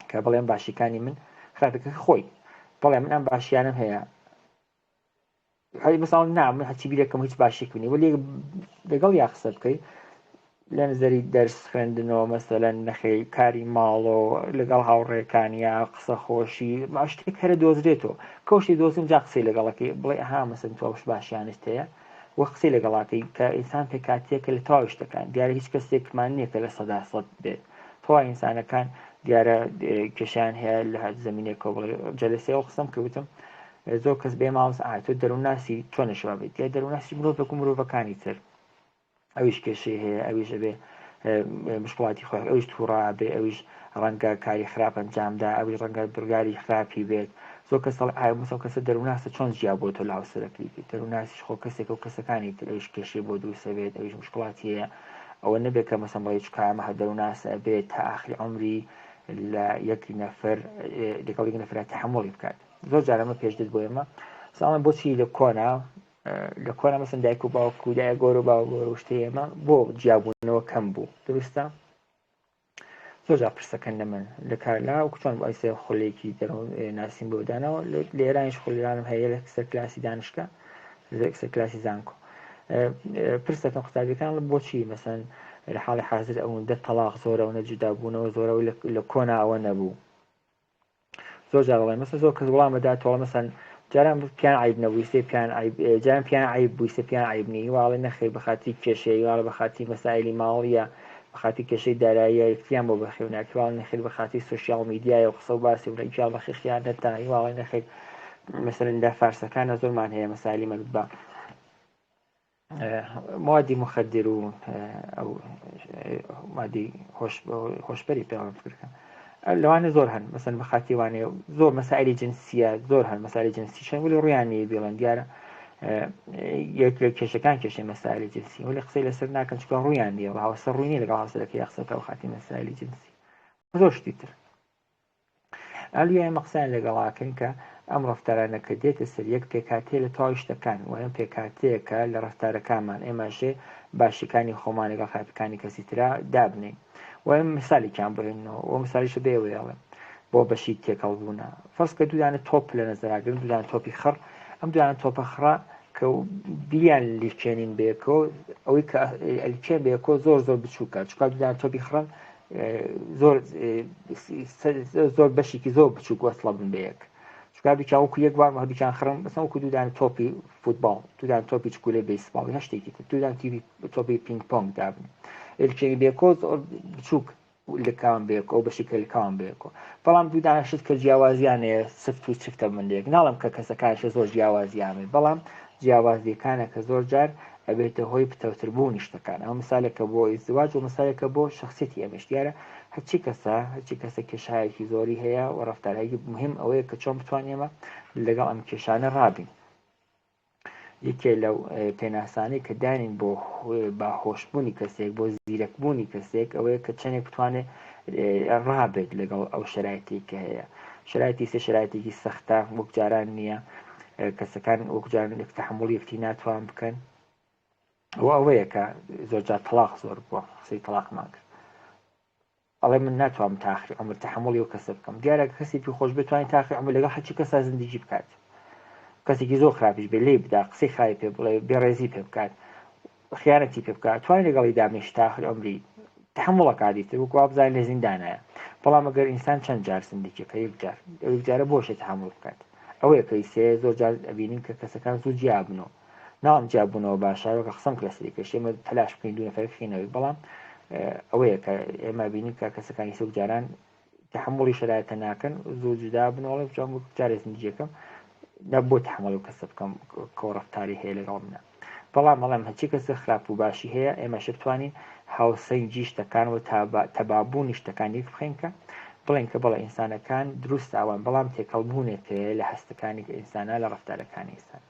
کە بڵێم باشیکانی من خراپەکە خۆی بەڵێ من ئەم باشیانم هەیە هەی مثال نا من هەچی بیرەکەم هیچ باشێک نیە وەلی لەگەڵ یا قسە بکەی لە نزەری دەرس خوێندنەوە مەسەلەن نەخێ کاری ماڵۆ لەگەڵ هاوڕێکان یا قسە خۆشی ما شتێک هەرە دۆزرێتەوە کەوشتی دۆزم جا قسەی لەگەڵەکەی بڵێ ها مەسەن تۆ ئەوش باشیانت هەیە و قسەی لەگەڵاکەی کە ئینسان پێکاتیەکە لە تەواوی شتەکان دیارە هیچ کەسێکمان نییە کە 100% بێت تەواوی ئینسانەکان دیارە کێشیان هەیە لە هەر زمینێکەوە بڵێ جەلەسەوە قسەم کە وتم زۆر کەس بێ ماوس ئا تۆ دەروونناسی چۆن شوا بێت یا دەروونناسی مرۆڤێک و مرۆڤەکانی تر ئەویش کێشەی هەیە ئەویش ئەبێ مشکڵاتی خۆی ئەویش تووڕە بێ ئەویش ڕەنگە کاری خراپ ئەنجامدا ئەویش ڕەنگە بڕیاری خراپی بێت زۆر کەس دەڵێ ئایا موسا کەسە دەرووناسە چۆن جیا بۆ تۆ لە هاوسەرەکەی بێت دەرووناسیش خۆ کەسێکە و کەسەکانی تر ئەویش کێشەی بۆ دروستە بێت ئەویش مشکڵاتی هەیە ئەوە نەبێت کە مەسەن بڵێ چکە ئەمە هەر دەرووناسە بێت تا ئاخری عومری لە یەک نەفەر لەگەڵ یەک نەفەرا تەحەموڵی بکات زۆر جار ئەمە پێش دێت بۆ ئێمە ساڵان بۆچی لە کۆنا لە کۆنا مەسن دایک و باوک و دایە گۆر و باو گۆر و شتێ ئێمە بۆ جیابوونەوە کەم بوو دروستە زۆر جار پرسەکەن لە من لە کارلا و چۆن بۆ ئەیسێ خولێکی دەرون ناسین بۆ داناوە لە ئێرانیش خولێرانم هەیە لە سەر کلاسی دانشکە لە سەر کلاسی زانکۆ پرسەکەم قوتابیەکان بۆچی مەسەن لە حاڵی حاضر ئەوەندە تەلاق زۆرە و نەجودا بوونەوە زۆرەوە لە کۆنا ئەوە نەبوو زۆر جار دەڵێن مەسەن زۆر کەس وڵام ئەداتەوە مەسەن جاران پیان عیب نەبوو سێ پیان عیب جاران پیان عیب بوو سێ پیان عیب نی واڵێ نەخێر بەخاتی کێشەی واڵە بەخاتی مەسایلی ماڵیە بەخاتی کێشەی داراییە یەکتریان بۆ بەخێو ناکرێ واڵێ نەخێر بەخاتی سۆشیال میدیایە و قسە و باسی و گیان بەخێ خیانەتە واڵێ نەخێر مەسەلەن لە فارسەکانە زۆرمان هەیە مەسایلی مەربوط بە موادی مخدر و ئەو مادی هۆشبەری پێڵم فکرکەم لەوانە زۆر هەن مەسەن بەخاتی وانێ زۆر مەسائلی جنسیە زۆر هەن مەسائلی جنسی شەن ولی ڕویان نیە بیڵێن دیارە یەک لە کێشەکان کێشەی مەسائلی جنسی ولی قسەی لەسەر ناکەن چونکە ڕویان نیە هاوسەر ڕووی نیە لەگەڵ هاوسەرەکەی قسەکە و خاتی مەسائلی جنسی زۆر شتی تر. ئەلیە ئێمە قسەیان لەگەڵاکەین کە ئەم ڕەفتارانە کە دێتە سەر یەک پێکهاتەیە لە تەواوی شتەکان و ئەم پێکهاتەیەکە لە ڕەفتارەکانمان ئێمە شێ باشیەکانی خۆمان لەگەڵ خراپەکانی کەسی ترا دابنێین و ئێمە مثالێکیان بۆ هێننەوە و مثالیشە بێ ئەوەی بۆ بەشی تێکەڵ بوونە فەرز کە دوودانە تۆپ لە نەزەراگرن دوودانە تۆپی خڕ ئەم دوانە تۆپە خڕە کە بیان لیکێنین بەیەکەوە ئەوەی کە ئەلکێن بەیەکەوە زۆر زۆر بچووکە چکا دوودانە تۆپی خڕن زۆر زۆر بەشێکی زۆر بچووک وەسڵە بن بەیەک چکا دووچان وەکو یەک بار هەردووکیان خڕن بەسە وەکو دوودانە تۆپی فوتباڵ دوودان تۆپی چکولەی بەیسباڵ هەر شتێکی تر دوودان تیپی تۆپی پینگ پۆنگ دابن ئەلکێنی بەیەکەوە زۆر بچووک لکاون بەیەکەوە ئەو بەشی کە لکاون بەیەکەوە بەڵام دوو دانە شت کە جیاوازیان هەیە سفت و چفتە بن لێک ناڵم کە کەسەکانش زۆر جیاوازیان بێت بەڵام جیاوازیەکانە کە زۆر جار ئەبێتە هۆی پتەوتر بوونی شتەکان ئەو مثالێکە بۆ ئیزدواج و مثالێکە بۆ شخصیەتی ئەمەش دیارە هەرچی کەسە هەرچی کەسە کێشایەکی زۆری هەیە و ڕەفتارێکی مهم ئەوەیە کە چۆن بتوانین ئێمە لەگەڵ ئەم کێشانە ڕابین یەکێ لەو پێناسانەی کە دانین بۆ باهۆشبوونی کەسێک بۆ زیرەکبوونی کەسێک ئەوەیە کە چەندێک بتوانێت ڕابێت لەگەڵ ئەو شرایطی کە هەیە شرایطی سێ شرایطێکی سەختە وەک جاران نییە کەسەکان وەک جاران تحمل یەکتی ناتوان بکەن و ئەوەیە کە زۆرجار تەلاق زۆر بووە قسەی تەلاقمان کرد ئەڵێ من ناتوانم تا ئاخری عومر تەحەموڵی ئەو کەسە بکەم دیارە کەسێکی خۆش بتوانێت تا ئاخری عومر لەگەڵ هەرچی کەسا زندگی بکات کەسێکی زۆر خراپیش بێ لێی بدا قسەی خراپی پێ بڵێ بێڕێزی پێ بکات خیانەتی پێ بکات توانێت لەگەڵی دابنیشت تا ئاخری عومری تەحەموڵە کاتی تر وەکو وابزانێت لە زیندانایە بەڵام ئەگەر ئینسان چەند جار زندگی کە یەک جار ئەو یەک جارە بۆشێ تەحەموڵ بکات ئەوەیە کە ئیسێ زۆر جار ئەبینین کە کەسەکان زوو جیا بنەوە ناڵم جیابوونەوە باشە وەکە قسەم کرد لەسەری پێش ئێمە تەلاش بکەین دوو نەفەر بخینەوەی بەڵام ئەوەیە کە ئێمە بینین کە کەسەکانی سوک جاران تحملی شرایطە ناکەن زۆر جودا بنەوەڵێ بچم جارێ زنجیەکەم نە بۆ تحمل و کەسە بکەم کۆ ڕفتاری هەیە لەگەڵ منە بەڵام بەڵام هەرچی کەسە خراپ و باشی هەیە ئێمەش بتوانین هاوسەنگی شتەکان و تەبابوونی شتەکان یەک بخەین کە بڵێن کە بەڵێ ئینسانەکان دروست ئاوان بەڵام تێکەڵبوونێک هەیە لە هەستەکانی ئینسانە لە ڕفتارەکانی ئینسان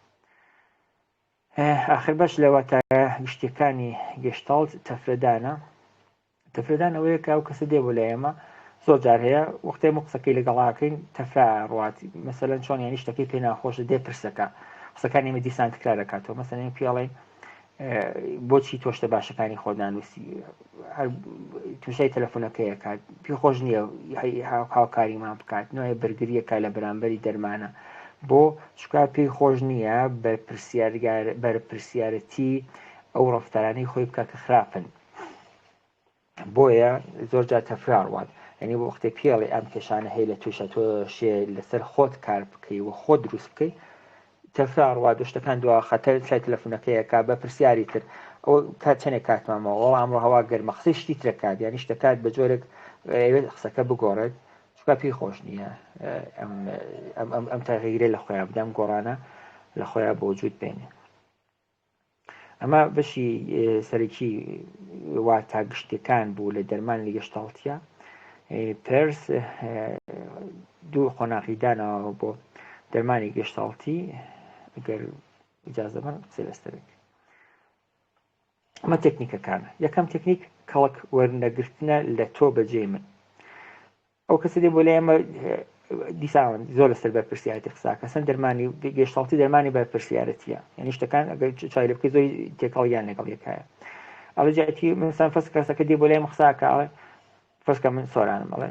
ئاخر بەش لە واتایە گشتیەکانی گێشتاڵت تەفرەدانە تەفرەدان ئەوەیە کە ئەو کەسە دێ بۆ لای ئێمە زۆر جار هەیە وەختێ ئێمە قسەکەی لەگەڵاکەین تەفرا ڕوات مەسەلەن چۆن یانی شتەکەی پێ ناخۆشە دێ پرسەکە قسەکانی ئێمە دیسان تکرار دەکاتەوە مەسەلەن ئێمە پێڵێن بۆچی تۆ شتە باشەکانی خۆت نانووسی هەر تووشای تەلەفۆنەکەیە کات پێ خۆش نییە هاوکاریمان بکات نوێ بەرگریەکە لە بەرامبەری دەرمانە بۆ چکا پێی خۆش نییە بەرپرسیارەتی ئەو ڕفتارانەی خۆی بکە کە خراپن بۆیە زۆر جار تەفرا ڕوات یعنی بۆ وەختێ پێڵێ ئەم کێشانە هەیە لە توشە تۆ شێ لەسەر خۆت کار بکەی و خۆت دروست بکەی تەفرا ڕوات و شتەکان دوا خەتەر سای تەلەفونەکەیەکە بە پرسیاری تر ئەو کات چەندێک کاتمامەوە وەڵام ئەمڕۆ هەوا گەرمە قسەی شتی ترەکات یعنی شتەکات بە جۆرێک ئەوێت قسەکە بگۆڕێت چونکە پێی خۆش نییە ئەم ئەم ئەم تەغیرە لە خۆیان بدەم گۆڕانە لە خۆیان بۆ وجود بێنێ ئەمە بەشی سەرەکی واتا گشتیەکان بوو لە دەرمان لە گەشتاڵتیە پرس دوو قۆناغی داناوە بۆ دەرمانی گەشتاڵتی ئەگەر ئجازە بن قسەی لەسەر بکەین ئەمە تەکنیکەکانە یەکەم تەکنیک کەڵک وەرنەگرتنە لە تۆ بەجێ من ئەو کەسە دێ بۆ لای ئێمە دیسان زۆر لەسەر بەرپرسیارەتی قساکە سەن دەرمانی گێشتاڵتی دەرمانی بەرپرسیارەتیە یعنی شتەکان ئەگەر چای لێ بکەی زۆری تێکەڵیان لەگەڵ یەکایە ئەڵێ جاتی مثلا فەس کەسەکە دێ بۆ لای قساکە ئەڵێ فەسکە من سۆرانم ئەڵێ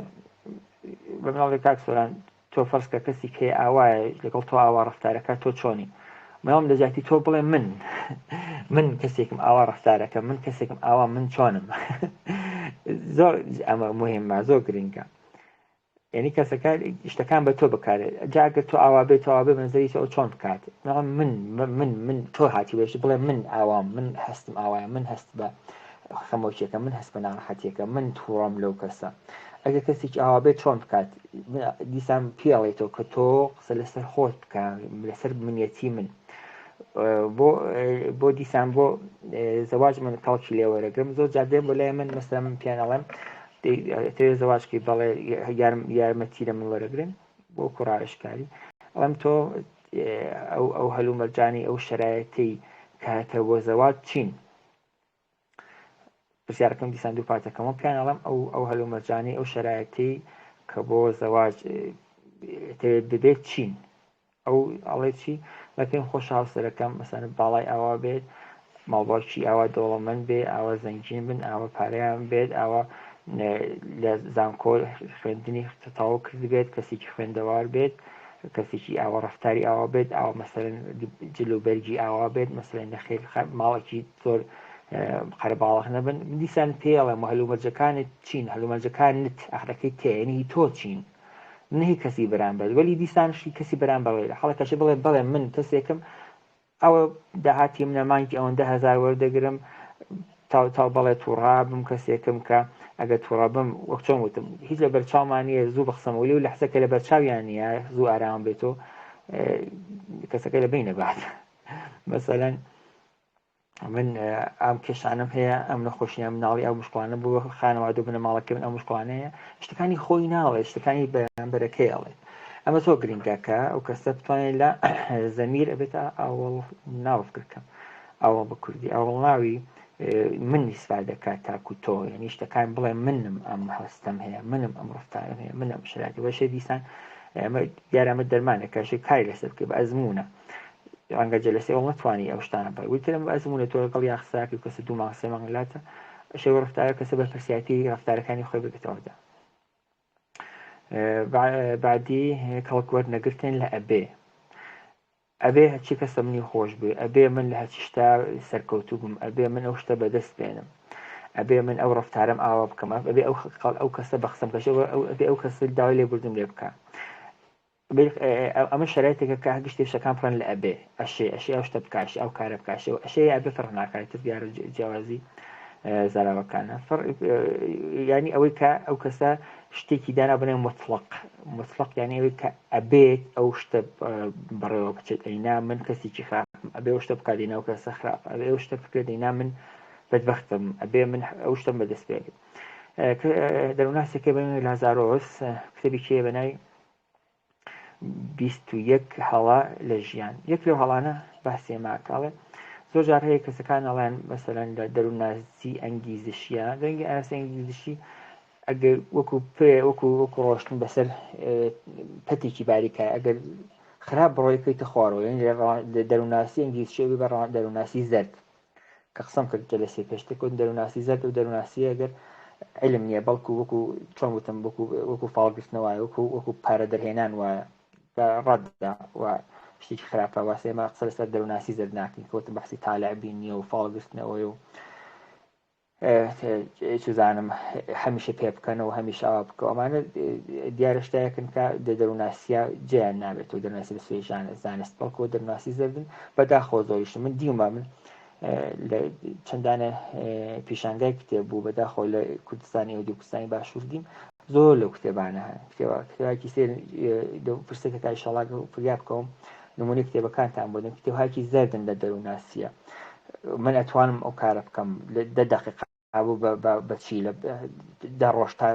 بە مناڵێ کاک سۆران تۆ فەرزکە کەسی کێ ئاوایە لەگەڵ تۆ ئاوا ڕەفتارەکە تۆ چۆنی مەڵم لە جیاتی تۆ بڵێ من من کەسێکم ئاوا ڕەفتارەکە من کەسێکم ئاوا من چۆنم زۆر ئەمە مهمە زۆر گرنگە یعنی کەسەکە شتەکان بە تۆ بکارێت جاگە تۆ ئاوا بێت تۆ بێ بەنزەری تۆ چۆن بکات من من من تۆ هاتی بێش بڵێ من ئاوام من هەستم ئاوایە من هەست بە خەمۆکیەکە من هەست بە ناڕەحەتیەکە من تووڕەم لەو کەسە ئەگەر کەسێکی ئاوا بێت چۆن بکات دیسان پێڵێتەوە کە تۆ قسە لەسەر خۆت بکە لەسەر منیەتی من بۆ بۆ دیسان بۆ زەواج من کەڵکی لێوەرەگرم زۆر جار دێن بۆ لای من مەسەلەن من پیان ئەڵێم تێ زەواجکی بەڵێ یارمەتی لە من وەرەگرن بۆ کوڕاوێژکاری ئەڵێم تۆ ئەو ئەو هەلومەرجانی ئەو شرایەتی کە هەتە بۆ زەواج چین پرسیارەکەم دیسان دووپات دەکەمەوە پێیان ئەڵێم ئەو ئەو هەلومەرجانەی ئەو شەرایەتەی کە بۆ زەواج ببێت چین؟ ئەو ئەڵێ چی؟ بە پێم خۆشە هاوسەرەکەم مەسەن باڵای ئاوا بێت، ماڵباوکی ئاوا دەوڵەمەند بێ، ئاوا زەنگین بن، ئاوا پارەیان بێت، ئاوا لە زانکۆ خوێندنی تەواو کردبێت، کەسێکی خوێندەوار بێت، کەسێکی ئاوا ڕەفتاری ئاوا بێت، ئاوا مەسەلەن جل و بەرگی ئاوا بێت، مەسەلەن نەخێر ماڵێکی زۆر قەرەباڵغ نەبن. دیسان پێڵێم و هەلومەرجەکانت چین، هەلومەرجەکانت ئاخرەکەی تێنی تۆ چین، نهی کەسی بەرامبەر، وەلی دیسانشی کەسی بەرامبەر حەڵەکەشی بڵێ بەڵێ من کەسێکم ئەوە داهاتی منە مانگی ئەوەندە هەزار وەردەگرم تاو تاو بەڵێ تووڕابم کەسێکم کە ئەگەر تووڕەبم وەک چۆن وتم هیچ لە بەرچاومان نییە زوو بەخسەمەوە لەو لەحزە کە لە بەرچاویان نییە زوو ئارام بێت و کەسەکە لە بین نەبات مەسەلەن من ئەم کێشانم هەیە ئەم نەخۆشیە مناڵی ئەو مشکڵانە بۆ خانەوادە و بنەماڵەکەی من ئەو مشکڵانەیە شتەکانی خۆی ناڵێت شتەکانی بەرامبەرەکەی ئەڵێت ئەمە زۆر گرنگە کە ئەو کەسە بتوانێت لە زەمیر ئەبێتە ئاوەڵ ناو فکرکەم ئەوە بە کوردی ئەوەڵ ناوی من ئیسفادە دەکات تاکو تۆ یعنی شتەکان بڵێ منم ئەم هەستەم هەیە منم ئەم ڕفتارم هەیە منم شراتی بەشێ دیسان ئەمە دیارە ئەمە دەرمانێکە شێ کاری لەسەر بکەی بە ئەزمونە ڕەنگە جەلەسەی ئەوڵ نەتوانی ئەو شتانە بڵێ وترم بە ئەزمونە تۆ لەگەڵ یا قساکی و کەسە دوو مانگ سێ مانگ لاتە شێوە ڕفتارە کەسە بەرپرسیارەتی ڕفتارەکانی خۆی بگرێتەوەدا بعدی کەڵک وەرنەگرتن لە ئەبێ ئەبێ هەرچی کەسە منی خۆش بێ ئەبێ من لە هەرچی شتا سەرکەوتوو بم ئەبێ من ئەو شتە بەدەست بێنم ئەبێ من ئەو ڕفتارم ئاوا بکەم ئەبێ ئەو خەڵ ئەو کەسە بە قسەم کەش ئەبێ ئەو کەسە داوای لێبوردنم لێ بکە ئەمە شەرایتێکە کە گشتی شتەکان پڕن لە ئەبێ ئەشێ ئەشێ ئەو شتە بکە ئەشێ ئەو کارە بکە ئەشێ ئەشێ ئەبێ فەرق ناکات تر دیارە جیاوازی زاراوەکانە ینی ئەوەی کە ئەو کەسە شتێکی دانا بنێ مطلق مطلق یعنی ئەوەی کە ئەبێت ئەو شتە بەڕێوە بچێت ئەینا من کەسێکی خراپم ئەبێ ئەو شتە بکات دینا ئەو کەسە خراپ ئەبێ ئەو شتە بکرێت دینا من بەدبەختم ئەبێ من ئەو شتم بەدەست بێت دەرووناسێکە بە لازارۆس کتێبێکی هەیە بە ناوی 21 هەڵە لە ژیان یەک لەو هەڵانە باسی ماکەڵێ زۆر جار هەیە کەسەکان ئەڵێن مەسەلەن لە دەروونناسی ئەنگیزشیە دەنگی ئاسی ئەنگیزشی ئەگەر وەکو پێ وەکو وەکو ڕۆشتن بەسەر پەتێکی باریکە ئەگەر خراپ بڕۆی بکەیتە خوارەوە یعنی لە دەروونناسی ئەنگیزشی بە دەروونناسی زەرد کە قسەم کرد جەلەسەی پێشتر کەوتن دەروونناسی زەرد و دەروونناسی ئەگەر علم نییە بەڵکو وەکو چۆن وتم وەکو وەکو فاڵگرتنە وایە وەکو وەکو پارە دەرهێنان وایە کە ڕەتدا و شتێکی خراپە واسە ئێمە قسە لەسەر دەروونناسی زەرد ناکەین کەوتم بەحسی تالع بینیە و فاڵگرتنەوەی و چزانم هەمیشە پێ بکەنەوە هەمیشە ئاوا بکەوە ئەمانە دیارە شتایەکن کە دە دەروونناسیە جێیان نابێت و دەروونناسی لە سوێ زانست بەڵکو دەروونناسی زەردن بەداخەوە زۆریش من دیومە من لە چەندانە پیشانگای کتێب بوو بەداخەوە لە کوردستانی و کوردستانی باشوور دیم زۆر لەو کتێبانە هەن کتێبە کتێبێکی سێ فرسەتێکە ئیشەڵا فریا بکەوم نمونەی کتێبەکانتان بۆ دەم کتێبهایکی زەردن لە دەروونناسیە من ئەتوانم ئەو کارە بکەم لە دە دقیقە بوو بەچی لە دە ڕۆژ تا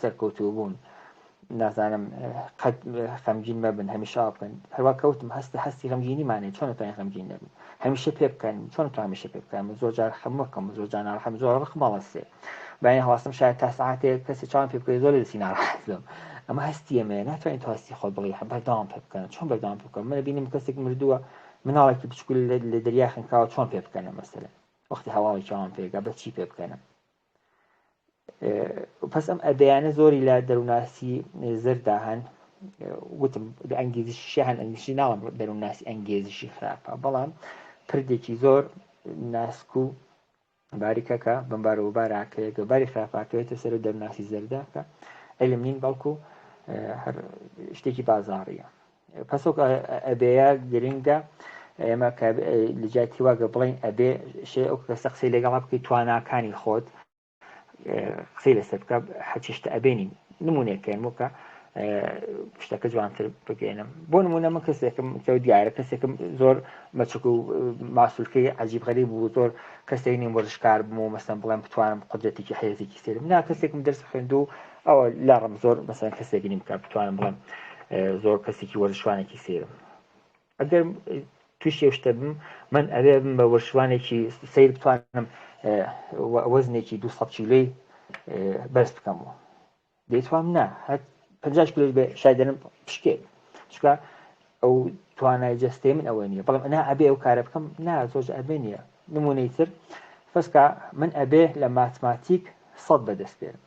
سەرکەوتوو بوون نازانم قەت خەمگین مەبن هەمیشە بکەن هەروە کەوتم هەستی هەستی غەمگینیمانێ چۆن توانین غەمگین نەبن هەمیشە پێ بکەن چۆن تو هەمیشە پێ بکەن من زۆر جار خەمەکەم زۆر جار ناڕەحەم زۆر ڕقم هەڵەسێ بەیانی هەڵاستم شاید تا سەعاتێک کەسی چاوم پێ بکەوێت زۆر لە دەستی ناڕەحەت بم ئەمە هەستی ئێمەیە ناتوانین تو هەستی خۆت بڵێی بەردەوام پێ بکەن چۆن بەردەوام پێ بکەم من بینیم کەسێک مردووە مناڵێکی بچکول لە دەریا خنکاوە چۆن پێ بکەنە مەسەلەن وەختی هەواڵی چاوم پێگا بە چی پێ بکەنم پس ئەم ئەبیانە زۆری لە دەروونناسی زەردا هەن وتم لە ئەنگیزشی هەن ئەنگیزشی ناڵم دەروونناسی ئەنگێزشی خراپە بەڵام پردێکی زۆر ناسک و باریکەکە بمبار و باراکەیە کە باری خراپاکەوێتە سەر و دەرناسی زەرداکە علم نین بەڵکو هەر شتێکی بازاڕیە پسۆک ئەبێە گرنگە ئێمە کە لەجیاتی واگە بڵین ئەبێ شێ ئەو کەسە قسەی لەگەڵا بکەیت تواناکانی خۆت قسەی لەسەر بکە هەرچی شتە ئەبێنین نمونێکەکەن وکە شتەکە جوانتر بگەێنم بۆ نمونە من کەسێکم کە دیارە کەسێکم زۆر مەچک و ماسولکەی عجیب غەریب بوو زۆر کەسێک نیم وەرزشکار بم و مەسەن بڵێم بتوانم قدرەتێکی حێزێکی سێرم نا کەسێکم دەرس خوێندو ئەوە لاڕم زۆر مەسەن کەسێک نیم کە بتوانم بڵێم زۆر کەسێکی وەرزشوانێکی سێرم ئەگەر تووشی ئەو شتە بم من ئەوێ بم بە وەرزشوانێکی سیر بتوانم وەزنێکی 200 کیلۆی بەرز بکەمەوە دەیتوام نا هەر 50 کیلۆش بێ شای دەنم پشکێ چونکە ئەو توانای جەستەی من ئەوە نییە بەڵام نا ئەبێ ئەو کارە بکەم نا زۆر ئەبێ نییە نمونەی تر فەسکە من ئەبێ لە ماتماتیک سەد بەدەست بێنم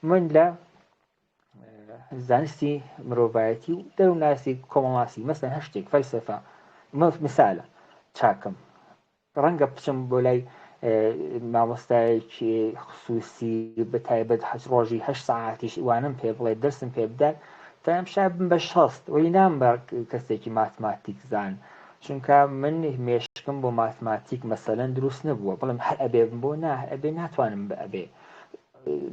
من لە زانستی مرۆڤایەتی و دەروونناسی کۆمەڵناسی مەسەن هەر شتێک فەلسەفە مثالە چاکم ڕەنگە بچم بۆ لای مامۆستایەکی خصوصی بە تایبەت هەچ ڕۆژی هەشت سەعاتیش وانم پێ بڵێ دەرسم پێ بدات تا ئەم شا بم بە شەست وەلی نام بە کەسێکی ماتماتیک زان چونکە من مێشکم بۆ ماتماتیک مەسەلەن دروست نەبووە بڵێم هەر ئەبێ بم بۆ نا هەر ئەبێ ناتوانم بە ئەبێ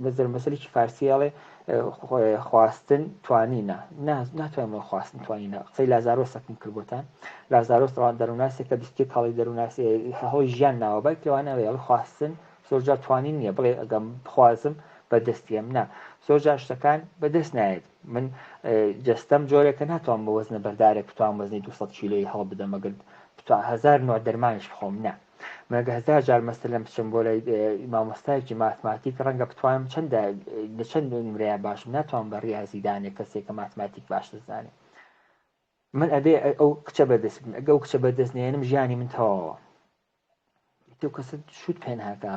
بەزەر مەسەلێکی فارسی ئەڵێ خواستن توانینە ناتوانم بڵێم خواستن توانینە قسەی لازارۆسەکم کرد بۆتان لازارۆس ڕوان دەرووناسێکە 21 هەڵی دەرووناسی هەڵی ژیان ناوە بای لەوانە ئەڵێ خواستن زۆرجار توانین نییە بڵێ ئەگەم بخوازم بەدەستیم نا زۆرجار شتەکان بەدەست نایەت من جەستەم جۆرێکە ناتوانم بە وەزنە بەردارێک بتوانم وەزنی 200 کیلۆی هەڵ بدەم ئەگەر هەزار نوع دەرمانیش بخۆم نا من ئەگەر 1000 جار مەسەلەن بچم بۆ لای مامۆستایەکی ماتماتیک ڕەنگە بتوانم چەند لە چەند نمرەیە باشم ناتوانم بە ڕیازی دانێ کەسێک کە ماتماتیک باش دەزانێ من ئەبێ ئەو کچە بەدەست بم ئەگە ئەو کچە بەدەست نێنم ژیانی من تەواوە تۆ کەسە شوت پێ ناکا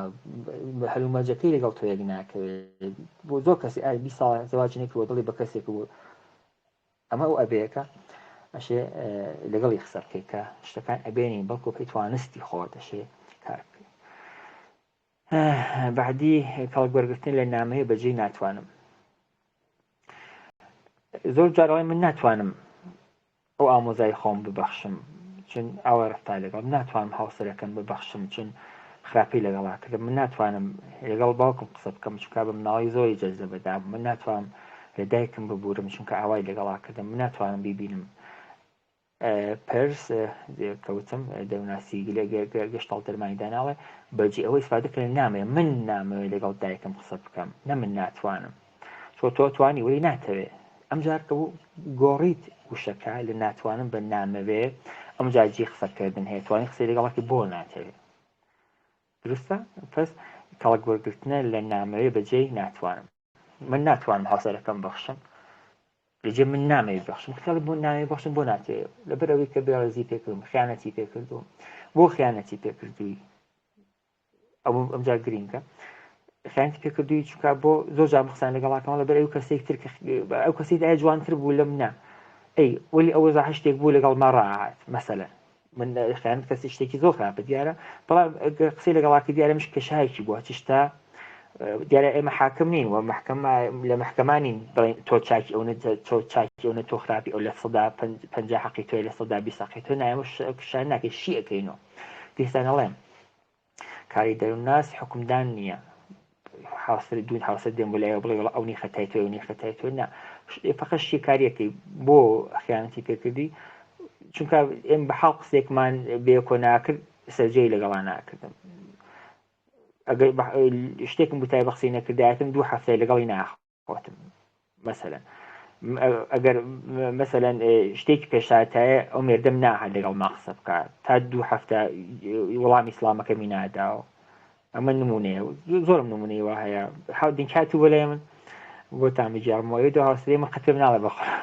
هەلومەرجەکەی لەگەڵ تۆ یەک ناکەوێت بۆ زۆر کەسی ئای 20 ساڵ زەواجی نەکردووە دڵی بە کەسێک بوو ئەمە ئەو ئەبێیەکە ئەشێ لەگەڵی قسە بکەیت کە شتەکان ئەبێنین بەڵکو پێی توانستی خۆت ئەشێ کار بکەیت بعدی کەڵک وەرگرتن لە نامەیە بەجێ ناتوانم زۆر جارەوەی من ناتوانم ئەو ئامۆزای خۆم ببەخشم چون ئاوا رەفتار لەگەڵ ناتوانم هاوسەرەکەم ببەخشم چون خراپی لەگەڵا کردم من ناتوانم لەگەڵ باوکم قسە بکەم چونکە بە مناڵی زۆری جەزە بەدام من ناتوانم لە دایکم ببورم چونکە ئاوای لەگەڵا کردم من ناتوانم بیبینم پرس کەوتم دەوناسی گەشتاڵ دەرمانی داناڵێ بەجێ ئەوەی ئیسفادە کردن نامەوێ من نامەوێ لەگەڵ دایکم قسە بکەم نە من ناتوانم تۆ تۆ توانی وەلی ناتەوێ ئەمجار کە گۆڕیت وشەکە لە ناتوانم بە نامەوێ ئەمجار جی قسەکردن هەیە توانی قسەی لەگەڵکی بۆ ناتەوێ دروستە پس کەڵک وەرگرتنە لە نامەوێ بەجێی ناتوانم من ناتوانم هاوسەرەکەم بەخشم لەجێ من نامەوێت بەخشم خێڵی بۆ ناوێ بەخشم بۆ ناتەوێ لەبەر ئەوەی کە بێڕێزی پێکردم خیانەتی پێکردوم بۆ خیانەتی پێکردووی ئەو ئەمجا گرینگە خیانەتی پێکردووی چونکە بۆ زۆر جار قسان لەگەڵاکەم لەبەر ئەو کەسێک تر ئەو کەسی دای جوانتر بوو لەم نا ئەی وەلی ئەوە زا شتێک بوو لەگەڵ ما ڕاهات مەسەلەن من خیانەت کەسی شتێکی زۆر خراپە دیارە بەڵام قسەی لەگەڵاکە دیارە مش کێشایەکی بووە چشتا دیارە ئێمە حاکم نین و محکمە لە محکەمانین بڵێن تۆ چاکی ئەو تۆ چاکی ئەو تۆ خراپی ئەو لە سەدا پ حەقی تۆی لە سەدا 20 حەقی تۆ نایەمە شان ناکەی شی ئەەکەینەوە دیسانەڵێم کاری دەروونناس حوکمدان نییە هاوسەر دوون هاوسەر دێن بۆ لایەوە بڵێ وڵا ئەو نی خەتای تۆ ئەو خەتای تۆ نا فقط شیکاریەکەی بۆ خیانەتی پێکردی چونکە ئێم بە حاڵ قسێکمان بێکۆ ناکرد سەرجەی لەگەڵا ناکردم ئەگەر شتێکم بتای بە قسەی نەکردایەتم دوو هەفتەی لەگەڵی ناخ خۆتم مەسەلەن ئەگەر مەسەلەن شتێکی پێشاتایە ئەو مێردەم ناهات لەگەڵ ما قسە بکات تا دوو هەفتە وەڵامی ئیسلامەکەمی ناداوە ئەمە نمونەیە زۆرم نمونەی وا هەیە هاو دینکات و بەلای من بۆ تامەگێڕمەوە ئەو دوو هاوسەرەی من قەت پێم ناڵێ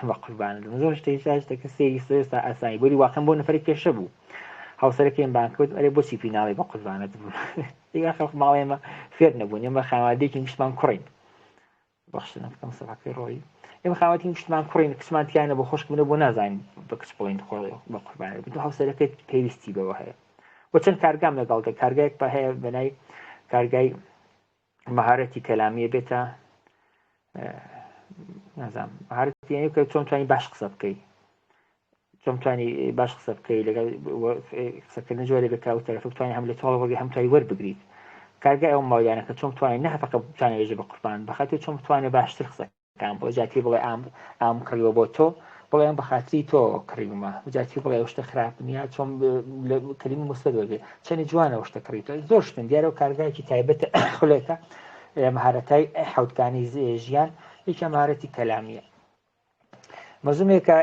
بە قوربانت زۆر شتێک شتێکە سەیری سێستا ئاسایی بۆی واقعا بۆ نەفەرێک کێشە بوو هاوسەرەکەیم بان کەوت ئەرێ بۆچی پێی ناڵێ بە قوربانت بوو دیگە خەڵک ماڵێ ئێمە فێر نەبوون ئێمە خانەوادەیەکی گشتمان کوڕین بەخشتنە بکەم سەفاکەی ڕۆی ئێمە خاوەتین گشتمان کوڕین کچمان تیانە بۆ خۆشک منە بۆ نازانین بە کچ بڵین خۆ بە قوربانی بن هاوسەرەکەت پێویستی بەوە هەیە و چەند کارگام لەگەڵ دە کارگایەک پە هەیە بەنای کارگای مەهارەتی کەلامیە بێتە نازانم مەهارەتی کە چۆن توانی باش قسە بکەی چۆن توانی باش قسە بکەی لەگەڵ قسەکردن جۆرێ بێت کە ئەو تەرەفە بتوانێت هەم لە تۆڵ وەرگری هەم توانی وەربگریت کارگای ئەو ماویانە کە چۆن بتوانێت نە فەقە بتوانێت وێژە بە قوربان بەخاتری چۆن بتوانێت باشتر قسەکان بڵێ جاتی بڵێ ئام ئام کڕیوە بۆ تۆ بڵێ ئەم بەخاتری تۆ کڕیومە جاتی بڵێ ئەو شتە خراپ نییە چۆن کەلیمە موسبەت وەرگری چەنی جوانە ئەو شتە کڕی تۆ زۆر شتن دیارە و کارگایەکی تایبەتە خولێکە مەهارەتای حەوتگانی ژیان یەکە مەهارەتی کەلامیە مەزومێکە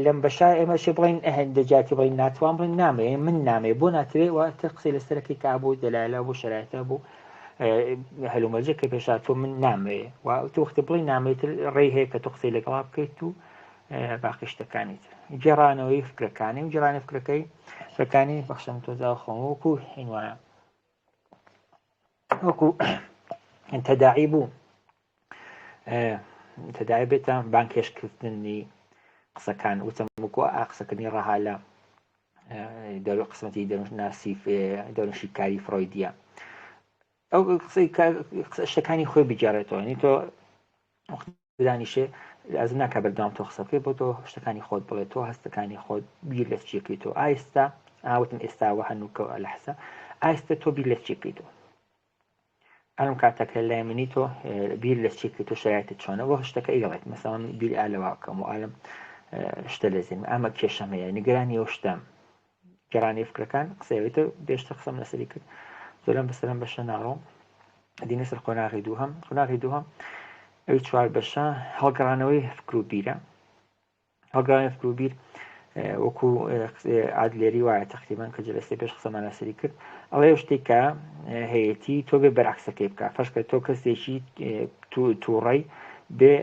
لەم بەشە ئێمە شێ بڵین هەندە جاتی بڵین ناتوان بڵین نامەیە من نامەیە بۆ ناتوێ واتر قسەی لەسەرەکەی کا بۆ دەلالە بۆ شرایەتە بۆ هەلومەرجە کە پێشاتۆ من نامەوێ و تۆ وەختێ بڵێ نامەوێتر ڕێی هەیە کە تۆ قسەی لەگەڵا بکەیت و باقی شتەکانی تر گێڕانەوەی فکرەکانی و گێڕانی فکرەکەی فکرەکانی بەخشم تۆزا خۆم وەکو هین وایە وەکو تەداعی بوو تەداعی بێتە بانکێشکردنی قسەکان وتم وەکو قسەکردنی ڕەها لە دەرو قسمەتی دەروونناسی دەروونشیکاری فرۆیدیە ئەو قسەی شتەکانی خۆی بگێڕێتەوە ینی تۆ دانیشێ لازم ناکە بەردەوام تۆ قسە بکەیت بۆ تۆ شتەکانی خۆت بڵێ تۆ هەستەکانی خۆت بیر لە چیەکەی تۆ ئایستا ئاوتم ئێستا وە هەنووکە لەحسە ئایستە تۆ بیر لە چیەکەی تۆ ئەم کاتەکە لای منی تۆ بیر لە چی تۆ شایەتە چۆنە وە شتەکە ئیڵێت مەسەڵەن بیر ئالەوا بکەم و ئالم شتە لە زێن ئەمە کێشەم هەیە نیگەرانی ئەو شتەم گەرانی فکرەکان قسەیەوەی تۆ بێشتر قسەم لەسەری کرد زۆرم بەسەرم بەشە ناڕۆم دینە سەر قۆناغی دووهەم قۆناغی دووهەم ئەوی چوار بەشە هەڵگەڕانەوەی فکر و بیرە هەڵگەڕانی فکر و بیر وەکو ئادلێری وایە تقریبان کە جلسەی پێش قسەمان لەسەری کرد ئەڵێ شتێک کە هەیەتی تۆ بێ بەرعکسەکەی بکە فەرزکە تۆ کەسێکی تووڕەی بێ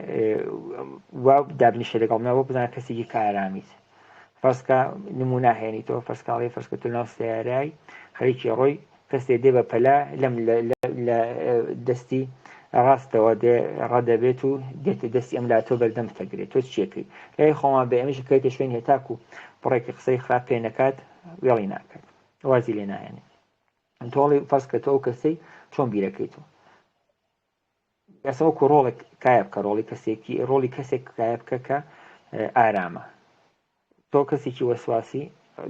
وا دابنیشە لەگەڵ منەوە بزانە کەسێکی کارامیت فەرزکە نمونە هێنی تۆ فەرزکاڵی فەرزکە تۆ ناو سیارای خەریکی ڕۆی کەسێ دێ بە پەلە لەم لە دەستی ڕاستەوە دێ ڕەدەبێت و دێتە دەستی ئەم لا تۆ بەردەم تەگرێت تۆ چیەکەی لای خۆمان بێ ئەمیش کەیتە شوێن هێتاک و بڕێکی قسەی خراپ پێ نەکات وێڵی ناکات وازی لێ ناهێنێ تۆڵی فەرز کە تۆ ئەو کەسەی چۆن بیرەکەیت و ئێستا وەکو ڕۆڵێک کایە بکە ڕۆڵی کەسێکی ڕۆڵی کەسێک کایە بکە کە ئارامە تۆ کەسێکی وەسواسی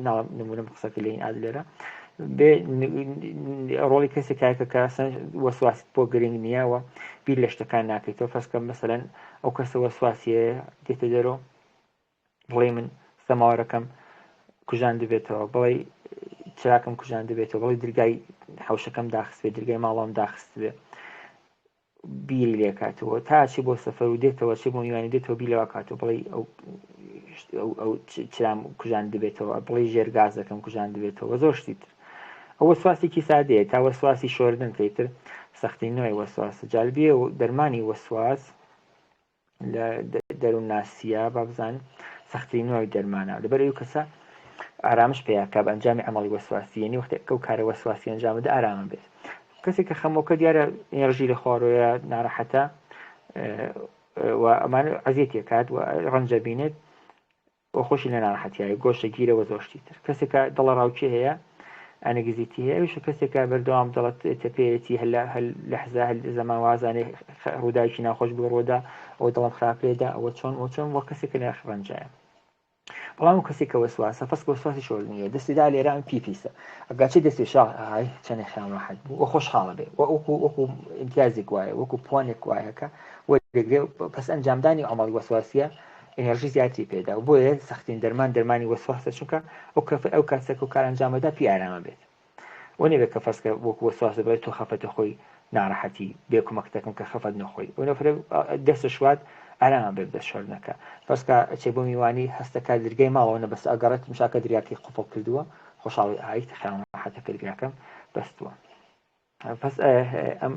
ناڵم نمونم قسەکە لێین ئادلێرە بێ ڕۆڵی کەسێک کایکە کە وەسواست بۆ گرنگ نییە و بیر لە شتەکان ناکەیتەوە فەسکە مەسەلەن ئەو کەسە وەسواسیە دێتە دەرۆ بڵێ من سەماوەرەکەم کوژاندبێتەوە بڵێ چراکەم کوژاندبێتەوە بڵێ درگای حوشەکەم داخستبێ درگای ماڵەوەم داخستبێ بیری لێکاتەوە تا چی بۆ سەفەر و دێتەوە چی بۆ میوانی دێتەوە بی لەوە کاتەوە بڵێ ئەو ئەو چرام کوژان دەبێتەوە بڵێ ژێر گازەکەم کوژان دەبێتەوە زۆر شتی تر ئەو وەسواسێکی سادەیە تا وەسواسی شۆردن کەیتر سەختی نوێی وەسواس جالبیە و دەرمانی وەسواس لە دەروونناسییە با بزانین سەختترین نوعی دەرمانە لەبەر ئەو کەسە ئارامش پێیاکە بە ئەنجامی عملی وەسواسی یعنی وەختێک ئەو کارە وەسواسی ئەنجام بدە ئارامە بێت کەسێک کە خەمۆکە دیارە ئێنرژی لە خواڕۆیە ناڕەحەتە و ئەمان عەزیەتی کات و ڕەنجە بینێت و خۆشی لە ناڕەحەتیایە گۆشە گیرە وە زۆر شتی تر کەسێکە دڵە ڕاوکێ هەیە anxiety هەیە ئەویشە کەسێکە بەردەوام دڵت تەپێیەتی هەل هەل لەحزە هەل زەمان وازانێ ڕووداوێکی ناخۆش بوو ڕوودا ئەوە دڵم خراپ لێدا ئەوە چۆن ئەوە چۆن وە کەسێکە لە ڕەنجایە بەڵام ئەو کەسێک کە وەسواسە فەسک وەسواسی شۆرد نییە دەستی دا لێرە ئەم پی پیسە ئەگەرچی دەستی شا ئای چەندێک خیام ڕاحەت بوو وە خۆشحاڵە بێ وە وەکو وەکو ئیمتیازێک وایە وەکو پوانێک وایە کە وەردەگرێ پس ئەنجامدانی عەمەڵی وەسواسیە ئێنێرژی زیاتری پێدا و بۆیە سەختین دەرمان دەرمانی وەسواسە چونکە ئەو کەف ئەو کاسەکە و کار ئەنجامەدا پی ئارامە بێت و نەبێت کە فەرزکە وەکو وەسواس بڵێ تۆ خەفەتە خۆی ناڕەحەتی بێ کمەک دەکەم کە خەفەت نەخۆی ئەو نەفرە دەستە شوات ئارامە بێت دەست شۆردنەکە فەرزکە ئەچێ بۆ میوانی هەستەکە درگای ماڵەوە نە بەس ئەگەڕێت مشاکە دریاکەی قوفڵ کردووە خۆشحاڵی ئایت خیاڵ ڕەحەتەکە دریاکەم بەستووە پس ئەم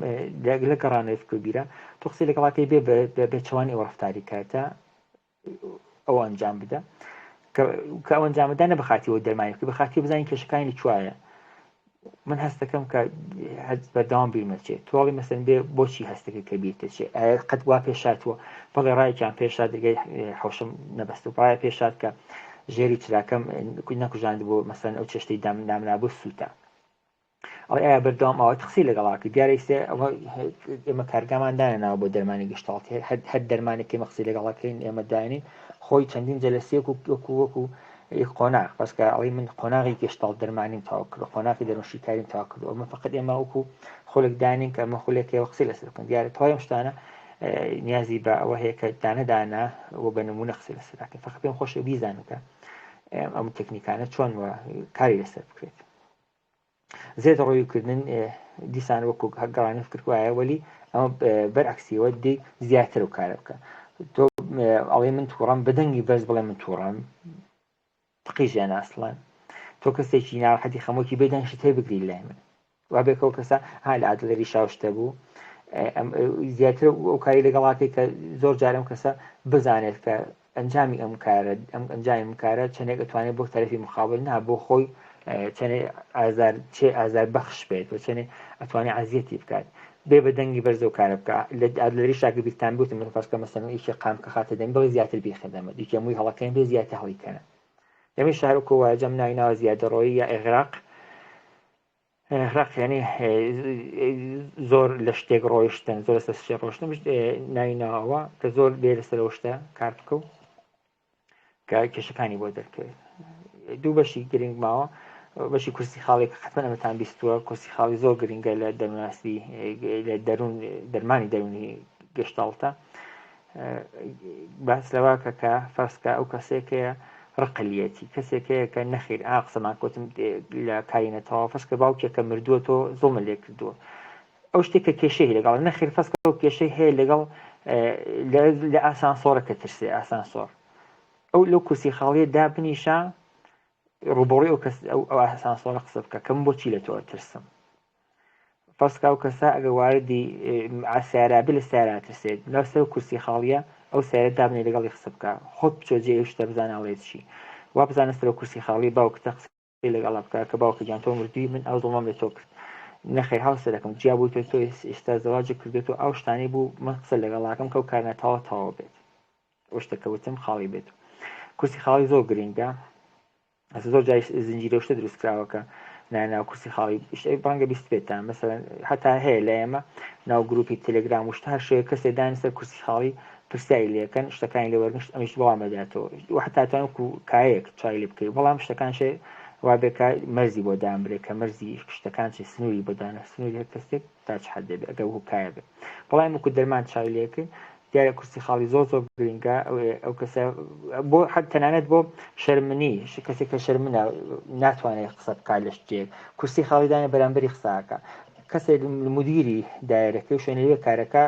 لە گەڕانەوەی فکر و بیرە تۆ قسەی لەگەڵاکەی بێ بێچوانی ئەو ڕفتاری کاتە ئەو ئەنجام بدە کە ئەو ئەنجامەدا نە بەخاتی ئەو دەرمانی بکە بەخاتی بزانین کێشەکانی لە کوایە من هەستەکەم کە بەردەوام بیرمەچێت تۆڵی مەسن بێ بۆچی هەستەکە کە بیر دەچێت ئایا قەت وا پێشاتوە بەڵێ ڕایکیان پێشات دەگەی حوشم نەبەست و ڕایە پێشات کە ژێری چراکەم نەکوژاند بۆ مەسەن ئەو چێشتەی دام نامنابوو سووتە ئەڵێ ئایا بەردەوام ئاوات قسەی لەگەڵا کرد دیارە ئیستا ئەوە ئێمە کارگامان دانەناوە بۆ دەرمانی گشتاڵتی هەر هەر دەرمانێک ئێمە قسەی لەگەڵاکەین ئێمە دانین خۆی چەندین جەلەسیەک و وەکو وەکو یەک قۆناغ پسکە ئەڵی من قۆناغی گشتاڵ دەرمانیم تەواو کرد قۆناغی دەروونشیکاریم تەواو کرد ئەمە فقط ئێمە وەکو خولێک دانین کە ئەمە خولێکەوە قسەی لەسەر بکەن دیارە تەواوی ئەم شتانە نیازی بە ئەوە هەیە کە دانە دانە و بە نمونە قسەی لەسەر دەکەین فقط پێم خۆشە بیزانن کە ئەم تەکنیکانە چۆن وە کاری لەسەر بکرێت زێدە ڕۆیوکردن دیسان وەکو گەڕانی فکر وایە وەلی ئەمە بەرعکسیەوە دی زیاتر و کارە بکە تۆ ئەڵێ من تووڕم بەدەنگی بەرز بڵێ من تووڕم قیژیان ئاسڵان تۆ کەسێکی ناڕەحەتی خەمۆکی بێدەنگ شت هەیە بگری لای من. وا بێ کەو کەسە ها لە ئادلەری شاو شتە بوو زیاتر ئەو کاری لەگەڵاکەی کە زۆر جار ئەم کەسە بزانێت کە ئەنجامی ئەم کارە ئەم ئەنجامی ئەم کارە چەندێک ئەتوانێت بۆ تەرەفی مقابل نا بۆ خۆی چەندێ ئازار چێ ئازار بەخش بێت و چەندێ ئەتوانێت عەزیەتی بکات بێ بە دەنگی بەرزەو کارە بکە لە ئادلەری شاکە بیرتان بوتم من فەرزکە مەسەلەن یەکێ قام کە خاتە دەمی بڵێ زیاتر بیخەدەمە یەکێ مووی هەڵەکەین بێ زیاتر هەڵیکەنە دەمی شارۆکۆ واجەم ناوی ناوە زیادەڕۆیی یا ئێغراق ئێغراق یعنی زۆر لە شتێک ڕۆیشتن زۆر لەسەر شتێک ڕۆشتن ناوی ناوە کە زۆر بێ لەسەر ئەو شتە کار بکە و کە کێشەکانی بۆ دەرکەوێت دوو بەشی گرنگ ماوە بەشی کورسی خاڵی کە حتمما ئەمەتان بیستووە کورسی خاڵی زۆر گرنگە لە دەروناسی لە دەروون دەرمانی دەرونی گەشتاڵتە باس لەوە کە کە فەرزکە ئەو کەسێکەیە ڕقلیەتی کەسێک هەیە کە نەخیر ئا قسەمان کۆتم لە کاری نەتەوە فەرزکە باوکێکە مردووە تۆ زوڵمە لێ کردووە ئەو شتێک کە کێشەی لەگەڵ نەخیر فەرزکە ئەو کێشەی هەیە لەگەڵ لە ئاسانسۆرە کە ترسێ ئاسانسۆر ئەو لەو کورسی خاڵیە دابنیشە ڕوبەڕوی ئەو کەس ئەو ئاسانسۆرە قسە بکە کە من بۆچی لە تۆ ترسم فەرزکە ئەو کەسە ئەگەر واردی سیارە بێ لە سیارە ئەترسێت لە سەر کورسی خاڵیە ئەو سیارە دابنێ لەگەڵی قسە بکە خۆت بچۆ جێ ئەو شتە بزانە ئەڵێ چی وا بزانە سەر کورسی خاڵی باوکتە قسەی لەگەڵا بکە کە باوکە گیان تۆ مردووی من ئەو زوڵمەم لە تۆ کرد نەخێر هاوسەرەکەم جیا بووی تۆ تۆ ئێستا زەواجت کردو تۆ ئەو شتانەی بوو من قسە لەگەڵاکەم کە ئەو کارنە تەواو تەواو بێت ئەو شتە کە وتم خاڵی بێت کورسی خاڵی زۆر گرنگە ئەسە زۆر جای زنجیرە شتە دروست کراوە کە ناو کورسی خاڵی ڕەنگە 20 بێتان مەسەلەن هەتا هەیە لە ئێمە ناو گروپی تەلەگرام و شتە هەر شوێ کەسێ دان سەر کورسی خاڵی پرسیاری لێکەن شتەکانی لێ وەرگن ئەمیش وەڵام دەداتەوە و حتا توان وەکو کایەک چای لێ بکەی بەڵام شتەکان شێ وا بێ کە مەرزی بۆ دانبرێ کە مەرزی شتەکان چی سنووری بۆ دانە سنووری هەر کەسێک تا چ حەدێ بێ ئەگەر وەکو کایە بێ بەڵام وەکو دەرمان چای لێکەین دیارە کورسی خاڵی زۆر زۆر گرنگە ئەو کەسە بۆ حەد تەنانەت بۆ شەرمنی کەسێک کە شەرمنە ناتوانێت قسە بکات لە شتێک کورسی خاڵی دانێ بەرامبەری قساکە کەسێک مدیری دایرەکەی و شوێنەوە کارەکە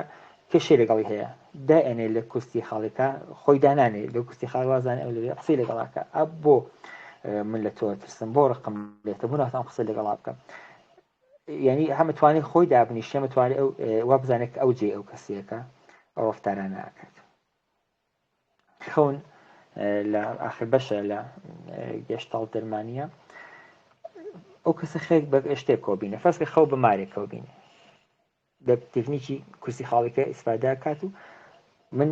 کێشەی لەگەڵی هەیە دائەنێ لە کورسی خاڵەکە خۆی دانانێ لە کورسی خاڵ وازانێ ئەو لەوێ قسەی لەگەڵاکە ئە بۆ من لە تۆ ترسم بۆ ڕقم لێتە بۆ ناتوانم قسە لەگەڵا بکەم یعنی هەمەتوانێت خۆی دابنیشێ متوانێت ئەو وا بزانێت کە ئەو جێ ئەو کەسیەکە ئەو ڕفتارانە ناکات خەون لە ئاخر بەشە لە گەشتاڵ دەرمانیە ئەو کەسە خێک بە شتێک کۆبینە فەرزکە خەو بە مارێکەوە بینێ لە تکنیکی کورسی خاڵیکە ئیسفادە کات و من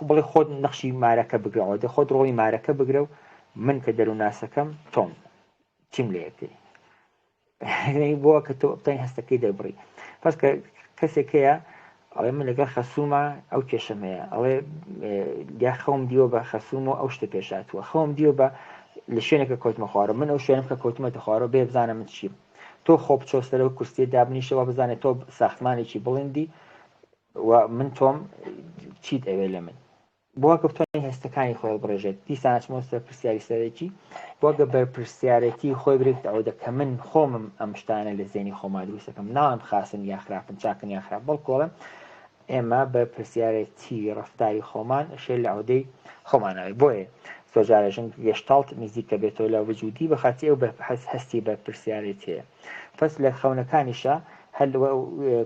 بڵێ خۆت نەخشی مارەکە بگرەوە دە خۆت ڕۆڵی مارەکە بگرە و من کە دەرووناسەکەم تۆم چیم لێ بۆ کە تۆ بتوانین هەستەکەی دەربڕی پس کە کەسێک هەیە ئەڵێ من لەگەڵ خەسوومە ئەو کێشەم هەیە ئەڵێ یا خەوم دیوە بە خەسووم و ئەو شتە پێشاتووە خەوم دیوە بە لە شوێنێکە کەوتمە خوارە من ئەو شوێنم کە کەوتمەتە خوارەوە بێ بزانە من چیم تۆ خۆ بچۆ سەرەوە کورسیە دابنیشەوە بزانێت تۆ ساختمانێکی بڵندی و من تۆم چیت ئەوێ لە من بۆ کە بتوانێت هەستەکانی خۆی هەڵبڕێژێت دیسان ئەچمەوە سەر پرسیاری سەرەکی بۆ گە بەرپرسیارێتی خۆی برێت ئەوە کە من خۆمم ئەم شتانە لە زێنی خۆما دروستەکەم ناڵم خاسن یا خراپن چاکن یا خراپ بەڵکۆڵم ئێمە بە پرسیارێتی ڕفتاری خۆمان شێ لە عودەی خۆمانەوەی بۆیە زۆرجارە ژن گێشتاڵت نزیکە بێتەوە لە وجودی بەخاتی ئەو هەستی بە پرسیارێتیە پس لە خەونەکانیشە هەر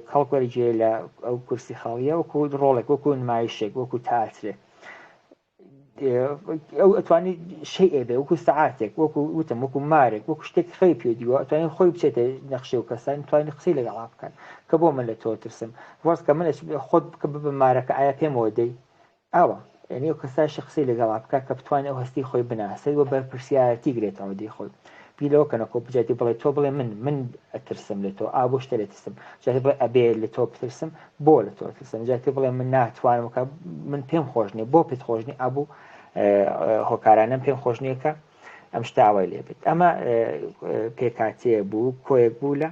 کەڵک وەرگێ لە ئەو کورسی خاڵیە وەکو ڕۆڵێک وەکو نمایشێک وەکو تئاترێک ئەو ئەتوانی شەیئێ بێ وەکو سەعاتێک وەکو وتم وەکو مارێک وەکو شتێک خەوی پێ دیوە ئەتوانین خۆی بچێتە نەخشێ و کەسان توانین قسەی لەگەڵا بکەن کە بۆ من لە تۆ ترسم وەز کە من خۆت بکە ببم مارەکە ئایا پێمەوە دەی ئاوا یعنی ئەو کەساشی قسەی لەگەڵا بکە کە بتوانێت ئەو هەستی خۆی بناسێت و بەرپرسیارەتی گرێتەوە دی خۆی بیر لەوە کەنە کۆ بجاتی بڵێ تۆ بڵێ من من ئەترسم لە تۆ ئا بۆ شتە لێ ترسم جاتی بڵێ ئەبێ لە تۆ بترسم بۆ لە تۆ ترسم جاتی بڵێ من ناتوانم کە من پێم خۆش نییە بۆ پێت خۆش نییە ئابوو هۆکارانم پێم خۆش نییە کە ئەم شتە ئاوای لێ بێت ئەمە پێکاتەیە بوو کۆیەک بوو لە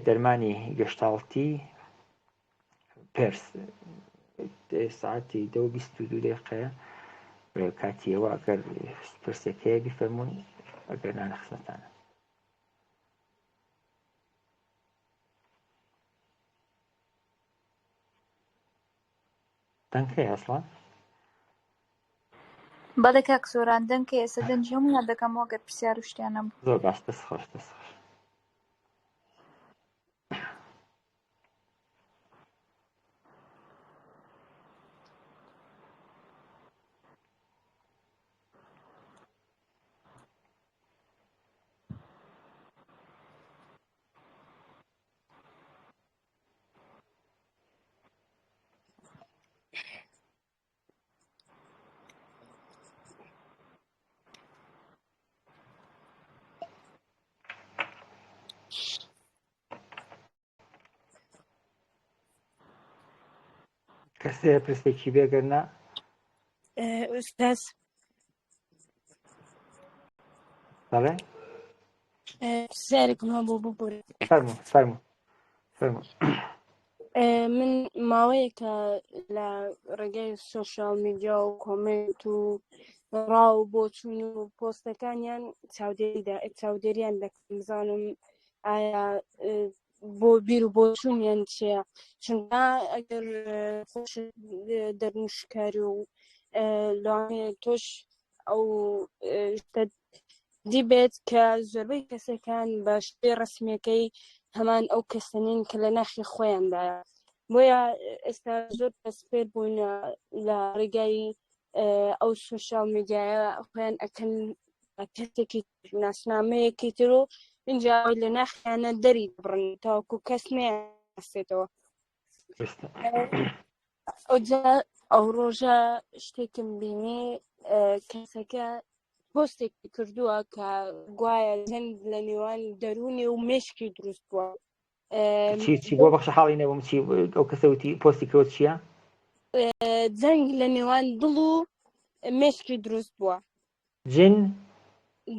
دەرمانی گەشتاڵتی پێرس ساعەتی دە و 22 دقیقەیە کاتیەوە ئەگەر پرسێک هەیە بیفەرمونون ئەگەر نانە خزمەتانە دەنگ هەیە ئەسڵان بەڵێ کاک سۆران دەنگ هەیە ئێستا دەنگی هەموویان دەکەمەوە گەر پرسیار و شتیان نەبوو زۆر باش دەست خۆش دەست خۆش. کەسێ پرسێکی بێگەرنا ئوستاز بەڵێ پرسیارێکم هەبوو ببورە فەرموو فەرموو فەرموو من ماوەیەکە لە ڕێگەی سۆشیال میدیا و کۆمێنت و ڕا و بۆچوون و پۆستەکانیان چاودێریدا چاودێریان دەکەم بزانم ئایا بۆ بیر و بۆچوونیان چییە چونکە ئەگەر خۆش دەروونشکاری و لەوانەیە تۆش ئەو شتە دیبێت کە زۆربەی کەسەکان بە شتێ ڕسمیەکەی هەمان ئەو کەسەنین کە لە ناخی خۆیاندایە بۆیە ئێستا زۆر کەس فێر بوون لە ڕێگای ئەو سوسیال میدیایە خۆیان ئەکەن کەسێکی ناسنامەیەکی تر و اینجا لە ناخیانە دەری بڕن تاوەکو کەس نەیانسێتەوە ئەوجا ئەو ڕۆژە شتێکم بینی کەسەکە پۆستێکی کردووە کە گوایە جەنگ لە نێوان دەروونی و مێشکی دروست بووە چی چی بۆ بەخشە حاڵی نەبووم چی ئەو کەسە وتی پۆستی کەوت چییە؟ جەنگ لە نێوان دڵ و مێشکی دروست بووە جن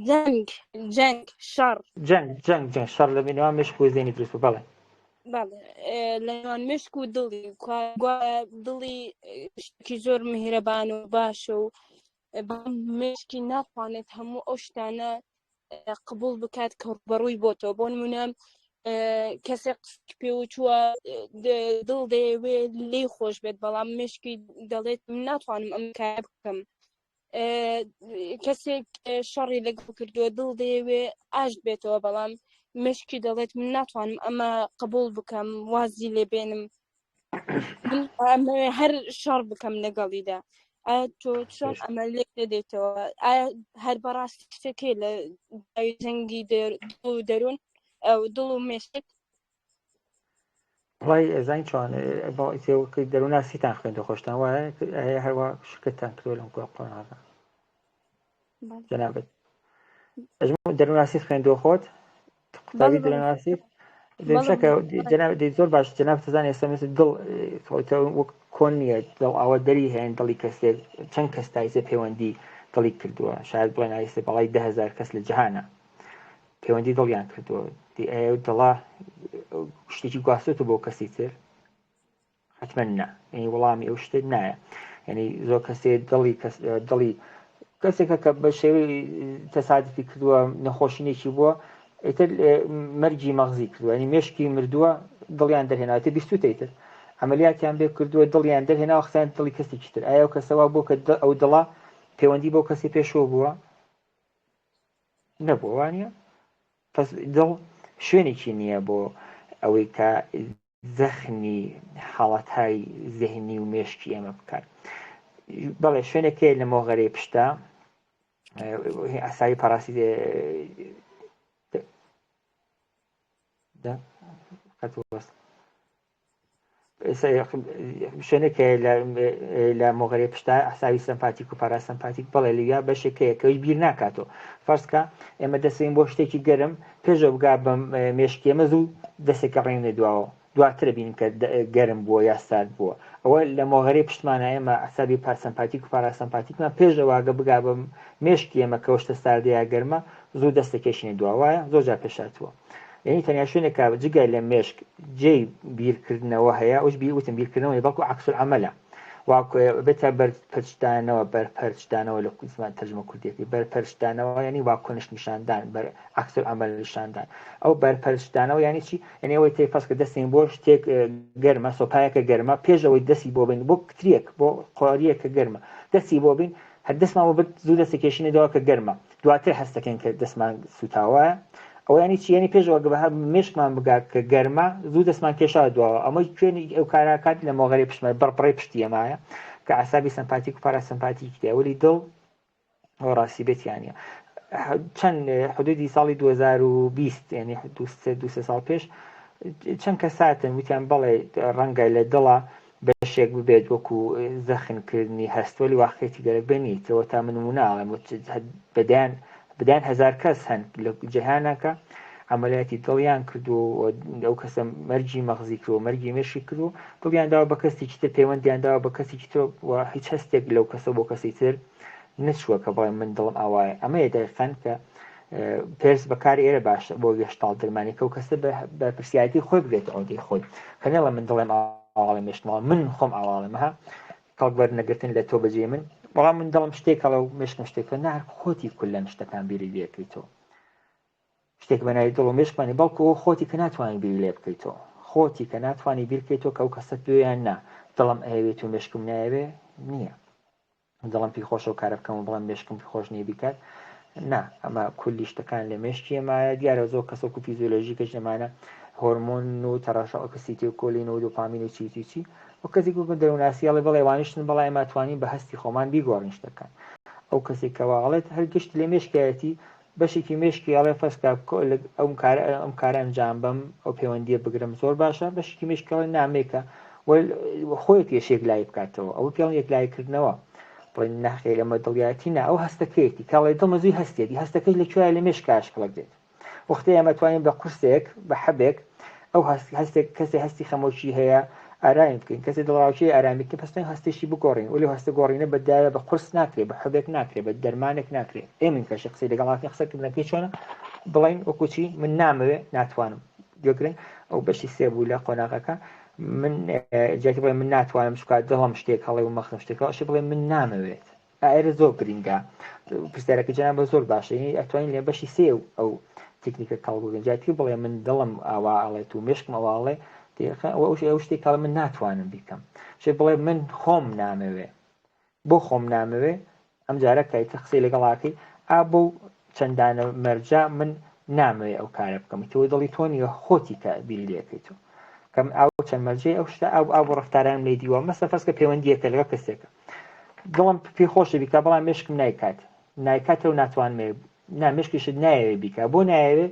جەنگ جەنگ شەڕ جەنگ جەنگ جەنگ شەڕ لە نێوان مێشک و زێنی دروست بوو بەڵێ بەڵێ لە نێوان مێشک و دڵی گوایە دڵی شتێکی زۆر میهرەبان و باشە و بەڵام مێشکی ناتوانێت هەموو ئەو شتانە قبول بکات کە ڕووبەڕووی بۆتەوە بۆ نمونە کەسێک قسەی پێوتووە دڵ دەیەوێ لێی خۆش بێت بەڵام مێشکی دەڵێت من ناتوانم ئەم کارە بکەم کەسێک شەڕی لەگەڵ کردووە دڵ دەیەوێ ئاشت بێتەوە بەڵام مشکی دەڵێت من ناتوانم ئەمە قبول بکەم وازی لێبێنم هەر شەڕ بکەم لەگەڵیدا ئایا تۆ چۆن ئەمە لێک دەدەیتەوە ئایا هەر بەڕاستی شتەکەی لە جەنگی دڵ و دەروون ئەو دڵ و مێشک وڵی ئەزانی چۆن دەرووناسیتان خوێندە خۆشتان وایە هەروە شکتان کردوە لەم قۆناغە جەنابەت ئەژمون دەرووناسیت خوێندوە خۆت قوتابی دەرووناسیت جەناب زۆر باش جەناب تزان ئێستا مثل دڵ وەک کۆن نییە دڵ ئەوە دەری هەیە دڵی کەسێک چەند کەس تایسە پەیوەندی دڵی کردووە شاید بڵێن ئایسە بەڵای دههزار کەس لە جیهانە پەیوەندی دڵیان کردووە ئەو دڵە شتێکی گواستێتەوە بۆ کەسی تر حتمما نا یعنی وەڵامی ئەو شتێک نایە یعنی زۆر کەسێ دڵی کەس دڵی کەسێکە کە بە شێوەی تەسادفی کردووە نەخۆشینێکی بووە ئیتر مەرگی مەغزی کردووە ینی مێشکی مردووە دڵیان دەرهێناوەتە بیستوتە ئیتر عملیاتیان بێ کردووە دڵیان دەرهێناوە خستیان دڵی کەسێکی تر ئایا ئەو کەسەوە بۆ کە ئەو دڵە پەیوەندی بۆ کەسی پێشەوە بووە نەبووە وانە پس دڵ شوێنێکی نییە بۆ ئەوەی کە زەخمی حاڵەتهای زهنی و مێشکی ئێمە بکات بەڵێ شوێنێک هەیە لە مۆغەرەی پشتا ئاسایی پاراسی شوێنێک هەیە لە مۆغەرەی پشتا حسابی سەمپاتیک و پاراسەمپاتیک بەڵێ لەویا بەشێک هەیە کەویش بیر ناکاتەوە فەرزکە ئێمە دەسەین بۆ شتێکی گەرم پێشەوە بگا بە مێشکی ئێمە زوو دەستێکە ڕێنێ دواوە دواتر بین کە گەرم بووە یا سارد بووە ئەوە لە مۆغەرەی پشتمانە ئێمە حسابی پارسەمپاتیک و پاراسەمپاتیکمان پێشەوە گە بگا بە مێشکی ئێمە کە شتە ساردە یا گەرمە زوو دەستەکێشینە دوا وایە زۆر جار پێشاتووە یعنی تەنیا شوێنێکە جگە لە مێشک جێی بیرکردنەوە هەیە ئەوش بیر وتم بیرکردنەوە نیە بەڵکو عکس العملە بێتە بەرپەرچدانەوە بەرپەرچدانەوە لە زمان تەرجمە کوردیەکەی بەرپەرچدانەوە یعنی واکنش نیشاندان بەر عکس العمل نیشاندان ئەو بەرپەرچدانەوە یعنی چی یعنی ئەوەی تێ فەرز کە دەستین بۆ شتێک گەرمە سۆپایەکە گەرمە پێش ئەوەی دەستی بۆ بین بۆ کتریەک بۆ قۆریەکە گەرمە دەستی بۆ بین هەر دەستمان بۆ برد زوو دەستەکێشینە دەوە کە گەرمە دواتر هەست دەکەین کە دەستمان سوتاوە ئەوە ینی چی یعنی پێش ئەوە بە مێشکمان بگات کە گەرمە زوو دەستمان کێشا دواوە ئەمە کوێنی ئەو کاراکات لە مۆغەری پشتمە بڕبڕی پشتی ئەمایە کە ئاسابی سەمپاتیک و پاراسەمپاتیک تیا وەلی دڵ ئەو ڕاستی بێتیانە چەند حدودی ساڵی 2020 ینی دو سێ ساڵ پێش چەند کەساتن وتیان بەڵێ ڕەنگە لە دڵە بەشێک ببێت وەکو زەخن کردنی هەست وەلی واقعیەتی گەرەک بێنیتەوە تا من نمونە ئەڵێم بەدەیان بەدەیان هەزار کەس هەن لە جیهانەکە. عەمەلیاتی دڵیان کردووە و ئەو کەسە مەرگی مەغزی کردووە مەرگی مێشکی کردووە دڵیان داوە بە کەسێکی تر پەیوەندیان داوە بە کەسێکی تر و هیچ هەستێک لەو کەسە بۆ کەسی تر نەچووە کە بڵێ من دڵم ئاوایە ئەمەیە دەقیقەن کە پێرس بەکار ئێرە باشە بۆ گەشتاڵ دەرمانی کە و کەسە بە پرسیارەتی خۆی بگرێت ئەوەی خۆی کە نەڵێ من دڵێم ئاواڵێ مێشتمەوە من خۆم ئاواڵێم ها کەڵک وەرنەگرتن لە تۆ بەجێ من بەڵام من دڵم شتێک هەڵە و مێشکم شتێکە نا خۆتی کولەن شتەکان بیری لێکەیتەوە شتێک بە ناوی دڵ و مێشکمانی بەڵکو ئەو خۆتی کە ناتوانانی بیری لێ بکەیتەوە خۆتی کە ناتوانانی بیرکەیتەوە کە ئەو کەسەت بوێ یان نا دڵم ئەیەوێت و مێشکم نایەوێ نییە دڵم پێی خۆشە و کارە بکەم و بڵێم مێشکم پێی خۆش نییە بیکات نا ئەمە کولی شتەکان لە مێشکی ئێمایە دیارە زۆر کەسۆک و فیزیۆلۆژیکەش ئەمانە هۆرمۆن و تەڕەشە ئۆکسیتیۆکۆلین و دۆپامین و چی چی چی و کەسێک وەکو دەروونناسی ئەڵێ بەڵێ وانیشتن بەڵام ئێمە توانین بە هەستی خۆمان بیگۆڕین شتەکان ئەو کەسێک کەوا ئەڵێت هەر گشت لە مێشکایەتی بەشێکی مێشکی ئەڵێ فەسکا ئەم کارە ئەم کارە ئەنجام بەم ئەو پەیوەندیە بگرم زۆر باشە بەشێکی مێشکی ئەڵێ نامێکە خۆیەتی یەش یەکلایی بکاتەوە ئەوە پێڵ یەکلایی کردنەوە بڵێن ناخێ لەمە دڵیاتی نا ئەو هەستەکەیەتی کاڵێ دڵمە زووی هەستێتی هەستەکەی لە کوێ لە مێشک ئاشکڵک دێت وەختێ ئێمە توانین بە قورسێک بە حەبێک ئەو هەست هەستێک کەسێ هەستی خەمۆکی هەیە ئارامی بکەین کەسێ دڵڕاوکێ ئارامی بکەین پس توانین هەستێکی بگۆڕین وەلی هەستە گۆڕینە بە داوێ بە قورس ناکرێ بە حەبێک ناکرێ بە دەرمانێک ناکرێ ئێمن کەشی قسەی لەگەڵ هاتین قسەکردنەکەی چۆنە بڵین وەکو چی من نامەوێ ناتوانم گوێگرن ئەو بەشی سێ بوو لە قۆناغەکە من جاتی بڵێ من ناتوانم چکات دڵم شتێک هەڵێ و مەخزم شتێک هەڵێ بڵێ من نامەوێت ئایرە زۆر گرینگە پرسیارەکە جەناب بە زۆر باشە یعنی ئەتوانین لە بەشی سێ و ئەو تکنیکە کەڵک بگرین جاتی بڵێ من دڵم ئاوا ئەڵێت و مێشکم ئەوا ئەڵێ ئەو ئەو شتێک کاڵ من ناتوانم بیکەم شێ بڵێ من خۆم نامەوێ بۆ خۆم نامەوێ ئەم جارە کایتە قسەی لەگەڵاکەی ئا بۆ چەندانە مەرجە من نامەوێ ئەو کارە بکەم تۆ دڵی تۆ نییە خۆتی کە بیری لێکەیتەوە کەم ئاو چەند مەرجەی ئەو شتە ئەو ئاو ڕفتاران لێ دیوە مەسە فەسکە پەیوەندیەکە لەگەڵ کەسێکە دڵم پێ خۆشە بیکا بەڵام مێشکم نایکات نایکاتەوە ناتوانمێ نا مێشکیشت نایەوێ بیکا بۆ نایەوێ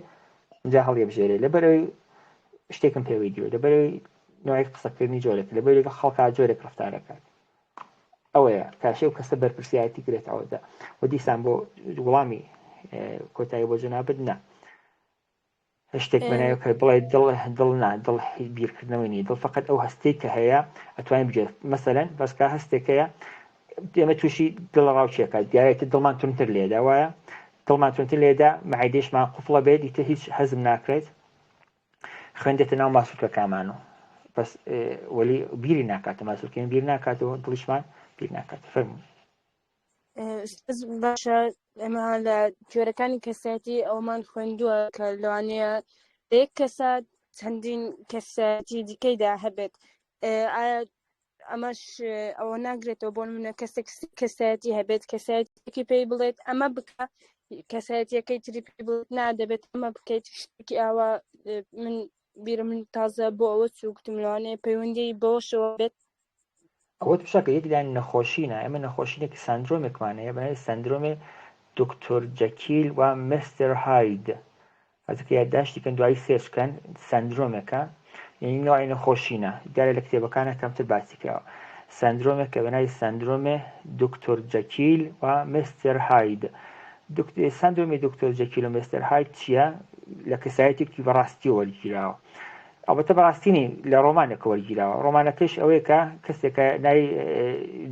جا هەڵیبژێرێ لەبەرەوەی شتێکم پێوەی دیوە لەبەرەوەی نوعی قسەکردنی جۆرێک لەبەر لەگەڵ خەڵکا جۆرێک ڕفتارەکات ئەوەیە کاشێ و کەسە بەرپرسیارەتی کرێت ئەوەدا و دیسان بۆ وڵامی کۆتایی بۆ جەنابت نا شتێک بەناوی کە بڵێ دڵ دڵ نا دڵ بیرکردنەوەی نیە دڵ فقط ئەو هەستەی کە هەیە ئەتوانین بگێت مەسەلەن بەسکە هەستێک هەیە ئێمە تووشی دڵەڕاوکێکە دیارێت دڵمان تونتر لێدا وایە دڵمان تونتر لێدا مەعیدەیشمان قوفڵە بێت ئیتر هیچ هەزم ناکرێت خوێن دێتە ناو ماسولکەکانمان و بەس وەلی بیری ناکاتە ماسولکەین بیر ناکاتەوە دڵیشمان بیر ناکات فەرموو باشە ئێمە لە تیۆرەکانی کەسایەتی ئەومان خوێندووە کە لەوانەیە لە یەک کەسە چەندین کەسایەتی دیکەیدا هەبێت ئایا ئەمەش ئەوە ناگرێتەوە بۆ منە کەسێک کەسایەتی هەبێت کەسایەتێکی پێی بڵێت ئەمە بکە کەسایەتیەکەی تری پێی بڵێت نا دەبێت ئەمە بکەیت شتێکی ئاوا من بیرم تازە بۆ ئەوە چوو گوتم لەوانەیە پەیوەندی بەوەشەوە بێت ئەوەت بشەکە یەک دان نەخۆشینە ئێمە نەخۆشینێک سندرۆمێکمان هەیە بەناوی سندرۆمێ دکتۆر جەکیل و مستر هاید ئەزکە یادداشتی کەن دوایی search کەن سندرۆمێکە یعنی نوعی نەخۆشینە دیارە لە کتێبەکانە کەمتر باسی کراوە سندرۆمێک کە بەناوی سندرۆمێ دکتۆر جەکیل و مستر هاید سندرۆمی دکتۆر جەکیل و مستر هاید چییە لە کەسایەتێکی بەڕاستیەوە وەرگیراوە ئەڵبەتە بەڕاستی نی لە ڕۆمانێکە وەرگیراوە ڕۆمانەکەش ئەوەیە کە کەسێکە ناوی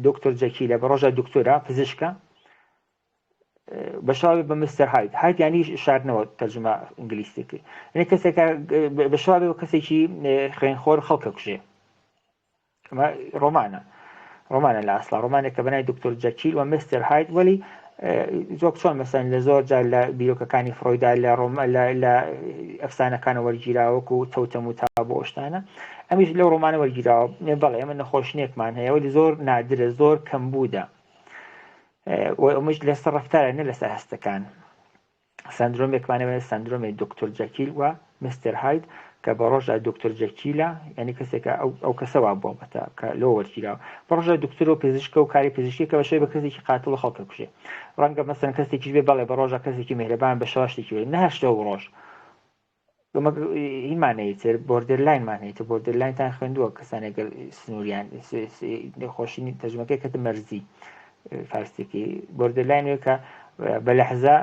دکتۆر جەکیلە بە ڕۆژە دکتۆرە پزیشکە بەشاوی بە مستەر هاید هاید ینی شاردنەوە تەرجمە ئینگلیسیەکەی یعنی کەسێکە بەشاوی بە کەسێکی خوێنخۆر خەڵکە کوژێ ئەمە ڕۆمانە ڕۆمانە لە ئەسڵا ڕۆمانێک کە بەناوی دکتۆر جەکیل و مستر هاید وەلی زۆر چۆن مەسەن لە زۆر جار لە بیرۆکەکانی فرۆیدا لە ڕۆم لە ئەفسانەکانە وەرگیراوەک و تەوتەم و تا بۆ شتانە ئەمیش لەو ڕۆمانە وەرگیراوە بەڵێ ئێمە نەخۆشنێکمان هەیە وەلی زۆر نادرە زۆر کەمبوودە ئەمەش لەسەر ڕفتارە نە لەسەر هەستەکان سەندرۆمێکمان هەیە سەندرۆمی دکتۆر جەکیل و مستر هاید کە بە ڕۆژدا دکتۆر جەکیلە یعنی کەسێکە ئەو ئەو کەسە وا بووە بەتە کە لۆ وەرگیراوە بە ڕۆژدا دکتۆر و پزیشکە و کاری پزیشکی کە بە شێوەی بە کەسێکی قاتڵ و خەڵکە کوژێ ڕەنگە مەسەن کەسێکیش بێ بەڵێ بە ڕۆژە کەسێکی مهرەبان بە شەوا شتێکی وێ نەهشتەوە ڕۆژ هیمان هەیە تر بۆردەرلاینمان هەیە تر بۆردەرلاینتان خوێندووە کەسانێک گەر سنووریان خۆشی تەرجمەکەی کەتە مەرزی فارسیەکەی بۆردەرلاین وێ کە بە لەحزە.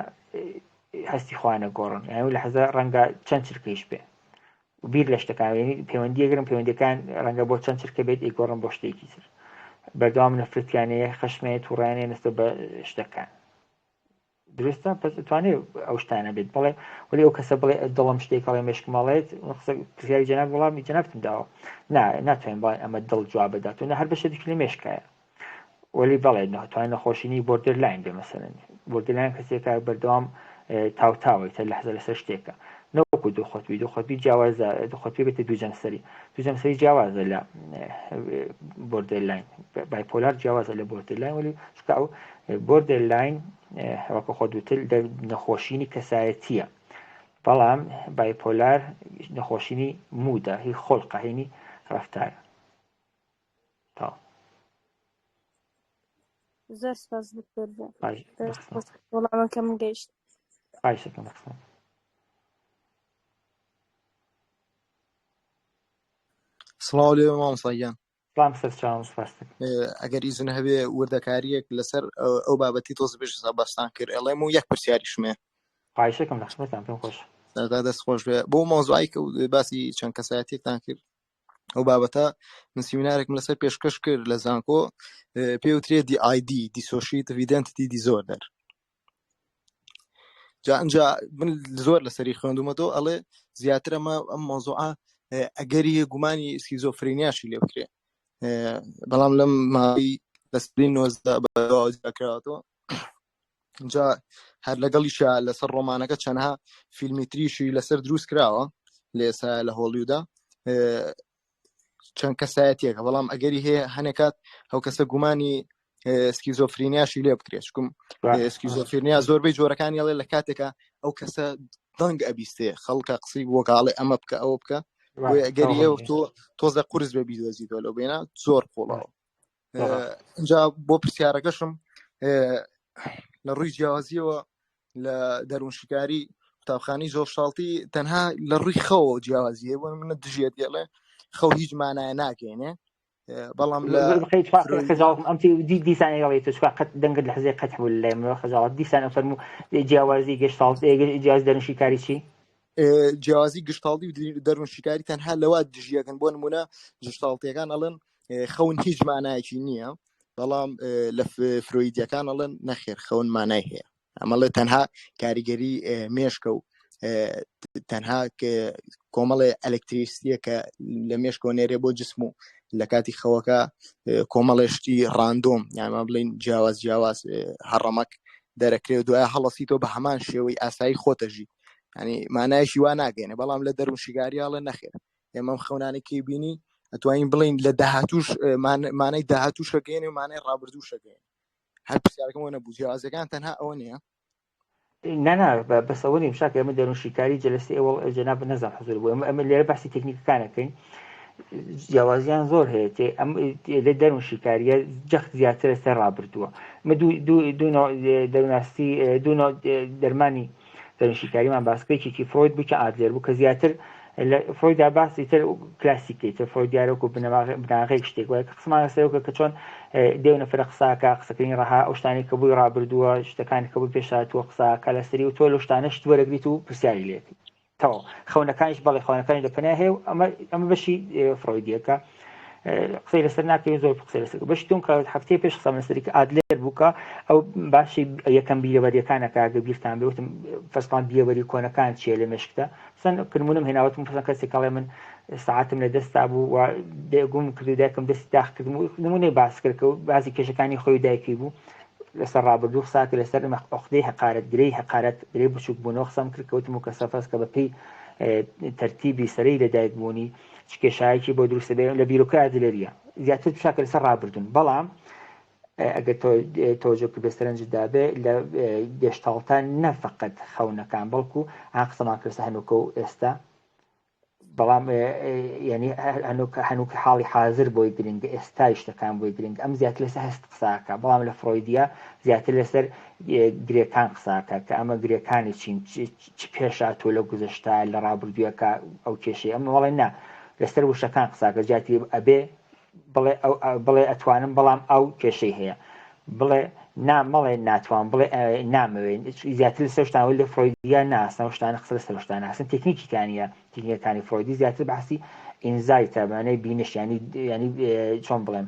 هەستی خۆیان نەگۆڕن یانی لە حەزە ڕەنگە چەند چرکەیش بێ بیر لە شتەکان پەیوەندیەگرن پەیوەندەکان ڕەنگە بۆ چەند چرکە بێت ئەیگۆڕن بۆ شتێکی تر بەردەوام نەفرەتیانەیە خەشمەیە تووڕیانەیە نستە بە شتەکان دروستە پس توانێت ئەو شتانە بێت بڵێ ولی ئەو کەسە بڵێ دڵم شتێک ئەڵێ مێشکمەڵێت پرسیاری جەناب وەڵامی جەنابتم داوە نا ناتوانین بڵێن ئەمە دڵ جواب بدات و نە هەر بەشێکی لە مێشکایە وەلی بەڵێ ناتوانێت نەخۆشیی borderline بێ مەسەلەن borderline کەسێکە بەردەوام تاوتاوەی تە لەحزە لەسەر شتێکە نەوەکو دوو قوتبی دوو قوتبی جیاوازە دوو قوتبی بێتە دوو جەمسەری دوو جەمسەری جیاوازە لە borderline bipolar جیاوازە لە borderline وەلی چونکە ئەو borderline وەکو خۆ دوتر لە نەخۆشینی کەسایەتیە بەڵام bipolar نەخۆشینی mood ە هی خۆلقە هینی ڕفتارە تاو زۆر سپاس دکتۆر وەڵامەکەم گەیشت. خواهش دەکەم بەخسم. سڵاو لێ مامۆستا گیان. سڵام سەرچاوم سپاس دەکەم. ئەگەر ئیزن هەبێ وردەکاریەک لەسەر ئەو بابەتی تۆز بێژ بەستان کرد ئەڵێم و یەک پرسیاریشم هەیە. خواهش دەکەم لە خزمەتان پێم خۆشە. سەرەتا دەست خۆش بێ بۆ مەوزوعی کە باسی چەند کەسایەتیەکتان کرد ئەو بابەتە من سیمینارێکم لەسەر پێشکەش کرد لە زانکۆ پێوترێ DID dissociative identity disorder جا ئەجا من زۆر لەسەری خوێندومەتەوە ئەڵێ زیاتر ئەمە ئەم مۆزوعە ئەگەری گومانی سکیزۆفرینیاشی لێ بکرێ بەڵام لەم ماوەی لە سەدەی 19 بەدواوە کراوەتەوە جا هەر لەگەڵیشا لەسەر ڕۆمانەکە چەندها فیلمی تریشی لەسەر دروست کراوە لە ئێستا لە هۆڵیودا چەند کەسایەتێکە بەڵام ئەگەری هەیە هەنێکات ئەو کەسە گومانی سکیزۆفرینیاشی لێ بکرێت چکم سکیزۆفرینیا زۆربەی جۆرەکانی ئەڵێ لە کاتێکە ئەو کەسە دەنگ ئەبیستێ خەڵکە قسەی بۆکاڵێ ئەمە بکە ئەوە بکە بۆیە ئەگەری هەیە تۆ تۆزە قورس بێ بیدۆزیتەوە لەو بێنە زۆر قوڵەوە اینجا بۆ پرسیارەکەشم لە ڕووی جیاوازیەوە لە دەروونشیکاری قوتابخانی زۆر شاڵتی تەنها لە ڕووی خەوە جیاوازیە بۆ منە دژێت گەڵێ خەو هیچ مانایە ناگەێنێ بەڵام لە ئەم دیسان ئەڵێ تۆ چکا قەت دەنگت لە حزێ قەت بوو لای منەوە خەجاڵەت دیسان ئەو فەرموو جیاوازی گەشتاڵت جیاواز دەروونشیکاری چی؟ جیاوازی گشتاڵی و دەروونشیکاری تەنها لەوە دژیەکەن بۆ نمونە گشتاڵتیەکان ئەڵێن خەون هیچ مانایەکی نییە بەڵام لە فرۆیدیەکان ئەڵێن نەخێر خەون مانای هەیە ئەمەڵێ تەنها کاریگەری مێشکە و تەنها کۆمەڵێ ئەلکتریستیە کە لە مێشکەوە نێرێ بۆ جسم و لە کاتی خەوەکە کۆمەڵێ شتی ڕاندۆم یانما بڵین جیاواز جیاواز هەڕەمەک دەرەکرێ و دوای هەڵەسیتەوە بە هەمان شێوەی ئاسایی خۆتەژی ینی مانایشی وا ناگەێنێ بەڵام لە دەروون شیگاریاڵە نەخێر ئێمە ئەم خەونانەی کەی بینی ئەتوانین بڵین لە داهاتوش مانای داهاتوشەگەێنێ و مانای ڕابردووشەگەێنێ هەر پرسیارەکەم ئەوە نەبوو جیاوازەکان تەنها ئەوە نییە نانا بەس ئەوە نیم شاکە ئێمە دەروون شیکاری جلسەی ئەوەڵ جەناب نەزان حزور بوو ئێمە ئەمە لێرە باسی تەکنیکەکانەکەین جیاوازیان زۆر هەیە تێ ئەم لە دەروون شیکاریە جەخت زیاترە سەر ڕابردووە ئەمە دوو دوو دوو نوع دەروونناسی دوو نوع دەرمانی دەروونشیکاریمان باس کرد یەکێکی فرۆید بوو کە ئادلێر بوو کە زیاتر لە فرۆیدا باسی تر کلاسیکی تر فرۆید دیارە وەکو بناغەیەک شتێک وایە کە قسەمان لەسەر کە چۆن دێو نەفرە قساکە قسەکردنی ڕەها ئەو شتانەی کە بووی ڕابردووە شتەکانی کە بووی پێشهاتووە قساکە لەسەری و تۆ لەو شتانە شت وەرەگریت و پرسیاری لێ تەواو خەونەکانیش بەڵێ خەونەکانی لە پەنا هەیە و ئەمە ئەمە بەشی فرۆیدیەکە قسەی لەسەر ناکەین زۆر قسەی لەسەر بەشی دوم کە هەفتەی پێش قسەم لەسەری کە ئادلێر بوو کە ئەو باشی یەکەم بیرەوەریەکانە کە ئەگەر بیرتان بێ وتم فەرزکان بیرەوەری کۆنەکان چییە لە مێشکدا سەن نمونم هێناوەتم فەرزان کەسێک ئەڵێ من ساعتم لە دەستا بوو و دێگوم کرد و دایکم دەستی داخ کردم و نمونەی باس کرد کە باسی کێشەکانی خۆی و دایکی بوو لەسەر ڕابردوو قسا کرد لەسەر عقدەی هەقارەت گرێی هەقارەت گرێی بچووک بوونەوە قسەم کرد کەوتم و کەسە فەرز کە بە پێی تەرتیبی سەرەی لەدایک بوونی چ کێشایەکی بۆ دروست دەبێت لە بیرۆکە ئادلەریە زیاتر چاکە لەسەر ڕابردوون بەڵام ئەگەر تۆجۆ کردێ سەرنجت دابێ لە گێشتاڵتان نە فقط خەونەکان بەڵکو ئا قسەمان کرد هەنوکە و ئێستا بەڵام یعنی هەنوکە هەنوکە حاڵی حاضر بۆی گرنگە ئێستای شتەکان بۆی گرنگ ئەم زیاتر لەسەر هەست قساکە بەڵام لە فرۆیدیا زیاتر لەسەر گرێکان قساکە کە ئەمە گرێکانی چین چ پێشاتوە لە گوزەشتە لە ڕابردوویەکە ئەو کێشەی ئەمە وەڵێ نا لەسەر وشەکان قساکە جیاتی ئەبێ بڵێ ئەو بڵێ ئەتوانم بەڵام ئەو کێشەی هەیە بڵێ. نا مەڵێ ناتوان بڵێ نامەوێ زیاتر لەسەر شتان لە فرۆیدیا ناسن و شتانە قسە لەسەر شتان ناسن تکنیکیکانە تکنیکەکانی فرۆیدی زیاتر باسی insight ە مانای بینش ینی ینی چۆن بڵێم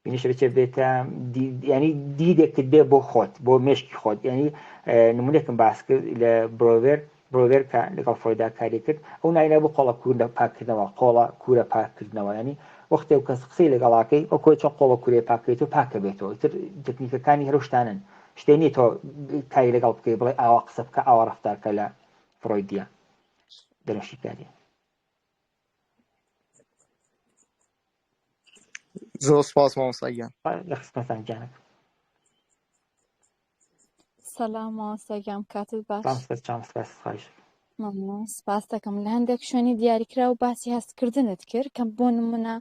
بینش بچێت بێتە ینی دیدێکت بێ بۆ خۆت بۆ مێشکی خۆت ینی نمونێکم باس کرد لە برۆڤێر برۆڤێر کە لەگەڵ فرۆیدا کاری کرد ئەو ناوی بۆ قۆڵە کوورە پاکردنەوە قۆڵە کوورە پاکردنەوە ینی وەختێ و کەس قسەی لەگەڵاکەی ئەو کۆی چۆن قۆڵە کورێ پاکێت و پاکە بێتەوە تر تکنیکەکانی هەروشتانن شتێ نیە تۆ کاری لەگەڵ بکەی بڵێ ئاوا قسە بکە ئاوا ڕفتارکە لە فرۆیدیە دەرەشیکاریە زۆر سپاس مامۆستا گیان لە خزمەتان گیانەکەم سەلام مامۆستا گیان کاتت باش سلام سپاس جان سپاس خواهش مەمنون سپاس دەکەم لە هەندێک شوێنی دیاریکراو باسی هەستکردنت کرد کە بۆ نمونە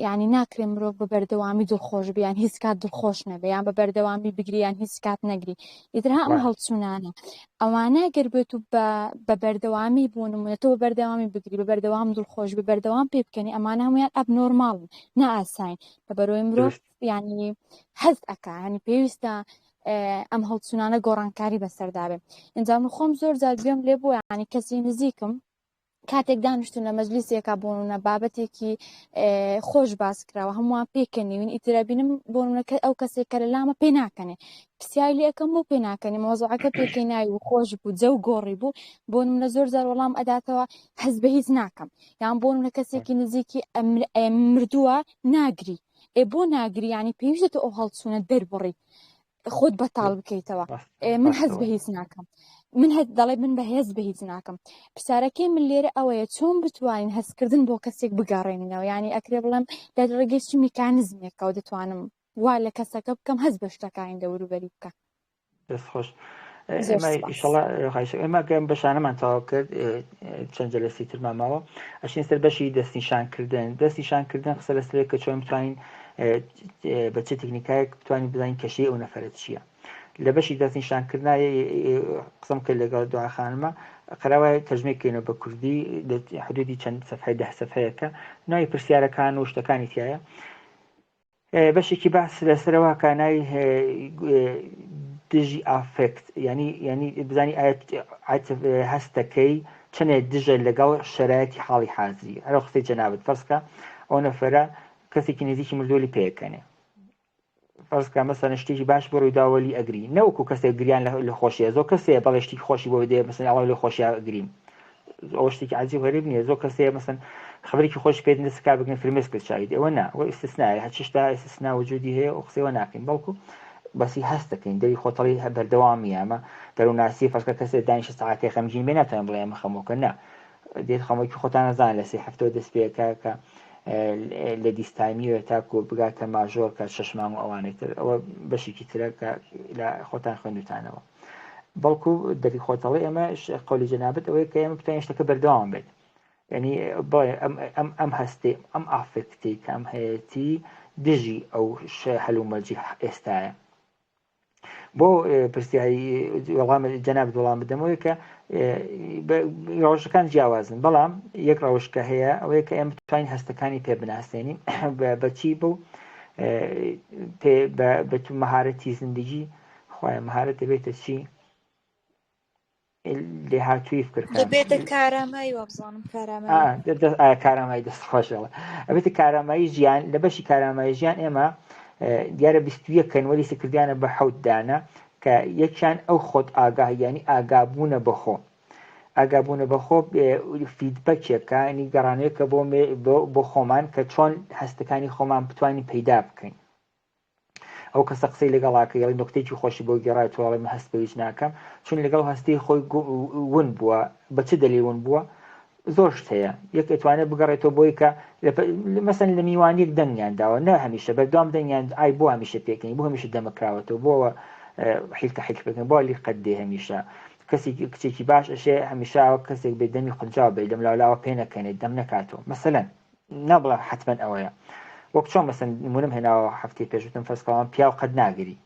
یعنی ناکرێ مرۆڤ بە بەردەوامی دڵخۆش بێ یان هیچ کات دڵخۆش نەبێ یان بە بەردەوامی بگری یان هیچ کات نەگری ئیتر ها ئەم وایە. هەڵچوونانە ئەوانە گەر بێت و بە بە بەردەوامی بۆ نمونە تۆ بە بەردەوامی بگری بە بەردەوام دڵخۆش بە بەردەوام پێ بکەنی ئەمانە هەمویان ئەبنۆرماڵن نائاساین لە بەرەوەی مرۆڤ دروست یعنی هەست ئەکا یعنی پێویستە ئەم هەڵچوونانە گۆڕانکاری بەسەردا بێ ئینجا من خۆم زۆر جار گوێم لێ بووە یعنی کەسی نزیکم کاتێک دانیشتون لە مەجلیسێکا بۆ نمونە بابەتێکی خۆش باس کراوە هەمووان پێکەنیون ئیترە بینم بۆ نمونە کە ئەو کەسێک کە لە لامە پێ ناکەنێ پرسیاری لێ ئەکەم بۆ پێ ناکەنی مۆزوعەکە پێکەیناوی و خۆش بوو جەو گۆڕی بوو بۆ نمونە زۆر جار وەڵام ئەداتەوە هەست بە هیچ ناکەم یان بۆ نمونە کەسێکی نزیکی مردووە ناگری ئێ بۆ ناگری یانی پێویستە تۆ ئەو هەڵچوونە دەربڕی خۆت بەتاڵ بکەیتەوە من هەز بە هیچ ناکەم من هەت دەڵێ من بە هێز بە هیچ ناکەم پرسیارەکەی من لێرە ئەوەیە چۆن بتوانین هەستکردن بۆ کەسێک بگەڕێنینەوە یعنی ئەکرێ بڵێم لە ڕێگەی چ میکانزمێکەوە دەتوانم وا لە کەسەکە بکەم هەست بە شتەکانی دەوروبەری بکە دەست خۆش ئێمە ئیشەڵا خواهش ئێمە گەم بەشانەمان تەواو کرد چەند جەلەسی ترمان ماوە ئەشین سەر بەشی دەستنیشانکردن دەستنیشانکردن قسە لەسەر کە چۆن بتوانین بە چ تکنیکایەک بتوانین بزانین کەشی ئەو نەفەرە چییە لە بەشی دەستنیشانکردنا قسەم کرد لەگەڵ دعا خانمە قەراوای تەرجمەی کەینەوە بە کوردی حدودی چەند سەفحەی ده سەفحەیەکە ناوی پرسیارەکان و شتەکانی تایە بەشێکی باس لەسەرەوە کە ناوی دژی affect ینی ینی بزانی هەستەکەی چنێ دژە لەگەڵ شرایەتی حاڵی حازری هەرو قسەی جەنابەت فەرزکە ئەو نەفەرە کەسێکی نزیکی مردولی پێکەنێ فەرزکە مەسەن شتێکی باش بۆ ڕوویداوەلی ئەگری نەوەکو کەسێک گریان لە خۆشیە زۆر کەسێ بەڵێ شتێکی خۆشی بۆ دێ مەسەن ئەڵێ لە خۆشییا گریم ئەوە شتێکی عجیب غەریب نییە زۆر کەس هەیە مەسەن خبرێکی خۆش پێت نسکا بگرن فرمێسک لە چاوی دێ ئەوە نا ئەوە ئیستثنایە هەر چشتا ئیستثنا وجودی هەیە و قسەی ناکەین بەڵکو بەسی هەست دەکەین دەری خۆتەڵی بەردەوامی ئەمە دەروونناسی فەرکە کەسێ دانیشە ساعتێ خەمگین بێ ناتوانین بڵێ ئەمە خەمۆکە نا دێت خەمۆکی خۆتان نەزان لە سێ هەفتەوە دەست پێکە کە لە دیستایمیەوە تاکو بگاتە ماژۆر کە شەش مانگ و ئەوانەی تر ئەوە بەشێکی ترە کە لە خۆتان خوێندوتانەوە بەڵکو دەری خۆتەڵی ئێمە قەولی جەنابت ئەوەیە کە ئێمە بتوانین شتەکە بەردەوام بێت یعنی ئەم ئەم ئەم هەستێ ئەم affect ی کە ئەم هەیەتی دژی ئەو هەلومەرجی ئێستایە بۆ پرسیاری وەڵام جەنابت وەڵام بدەمەوەی کە ڕەوشەکان جیاوازن بەڵام یەک ڕەوش کە هەیە ئەوەیە کە ئێمە بتوانین هەستەکانی پێ بناسێنین بەچی بوو پێ بە مەهارەتی زندگی خوایە مەهارەت دەبێتە چی لێهاتووی فکرکان دەبێتە کارامایی وابزانم کارامایی کارامایی دەست خۆشەوە ئەبێتە کارامایی ژیان لە بەشی کارامایی ژیان ئێمە دیارە 21 کەن وەلی سکردیانە بە حەوت دانە کە یەکیان ئەو خۆت ئاگاه یعنی ئاگابوونە بەخۆ ئاگابوونە بەخۆ فیدبەکێکە ینی گەڕانەیەکە بۆ بۆ خۆمان کە چۆن هەستەکانی خۆمان بتوانین پەیدا بکەین ئەو کەسە قسەی لەگەڵا کە یڵی نوکتێکی خۆشی بۆ گێڕای تۆ ئەڵێ من هەست بە هیچ ناکەم چون لەگەڵ هەستی خۆی ون بووە بە چ دەلی ون بووە زۆر شت هەیە یەک ئەتوانێت بگەڕێتەوە بۆی کە مەسەن لە میوانیەک دەنگیان داوە نە هەمیشە بەردەوام دەنگیان ئای بۆ هەمیشە پێکەنی بۆ هەمیشە دەمەکراوەتەوە بۆەوە حیلکە حیلک پێکەن بۆ لی قەت دێ هەمیشە کەسێکی کچێکی باش ئەشێ هەمیشە کەسێک بێ دەمی قونجاو بێ لەم لاولاوە پێ نەکەنێت دەم نەکاتەوە مەسەلەن نابڵێم حەتمەن ئەوەیە وەک چۆن مەسەن نمونم هێناوە هەفتەی پێش وتم فەرزکەوان پیاو قەت ناگری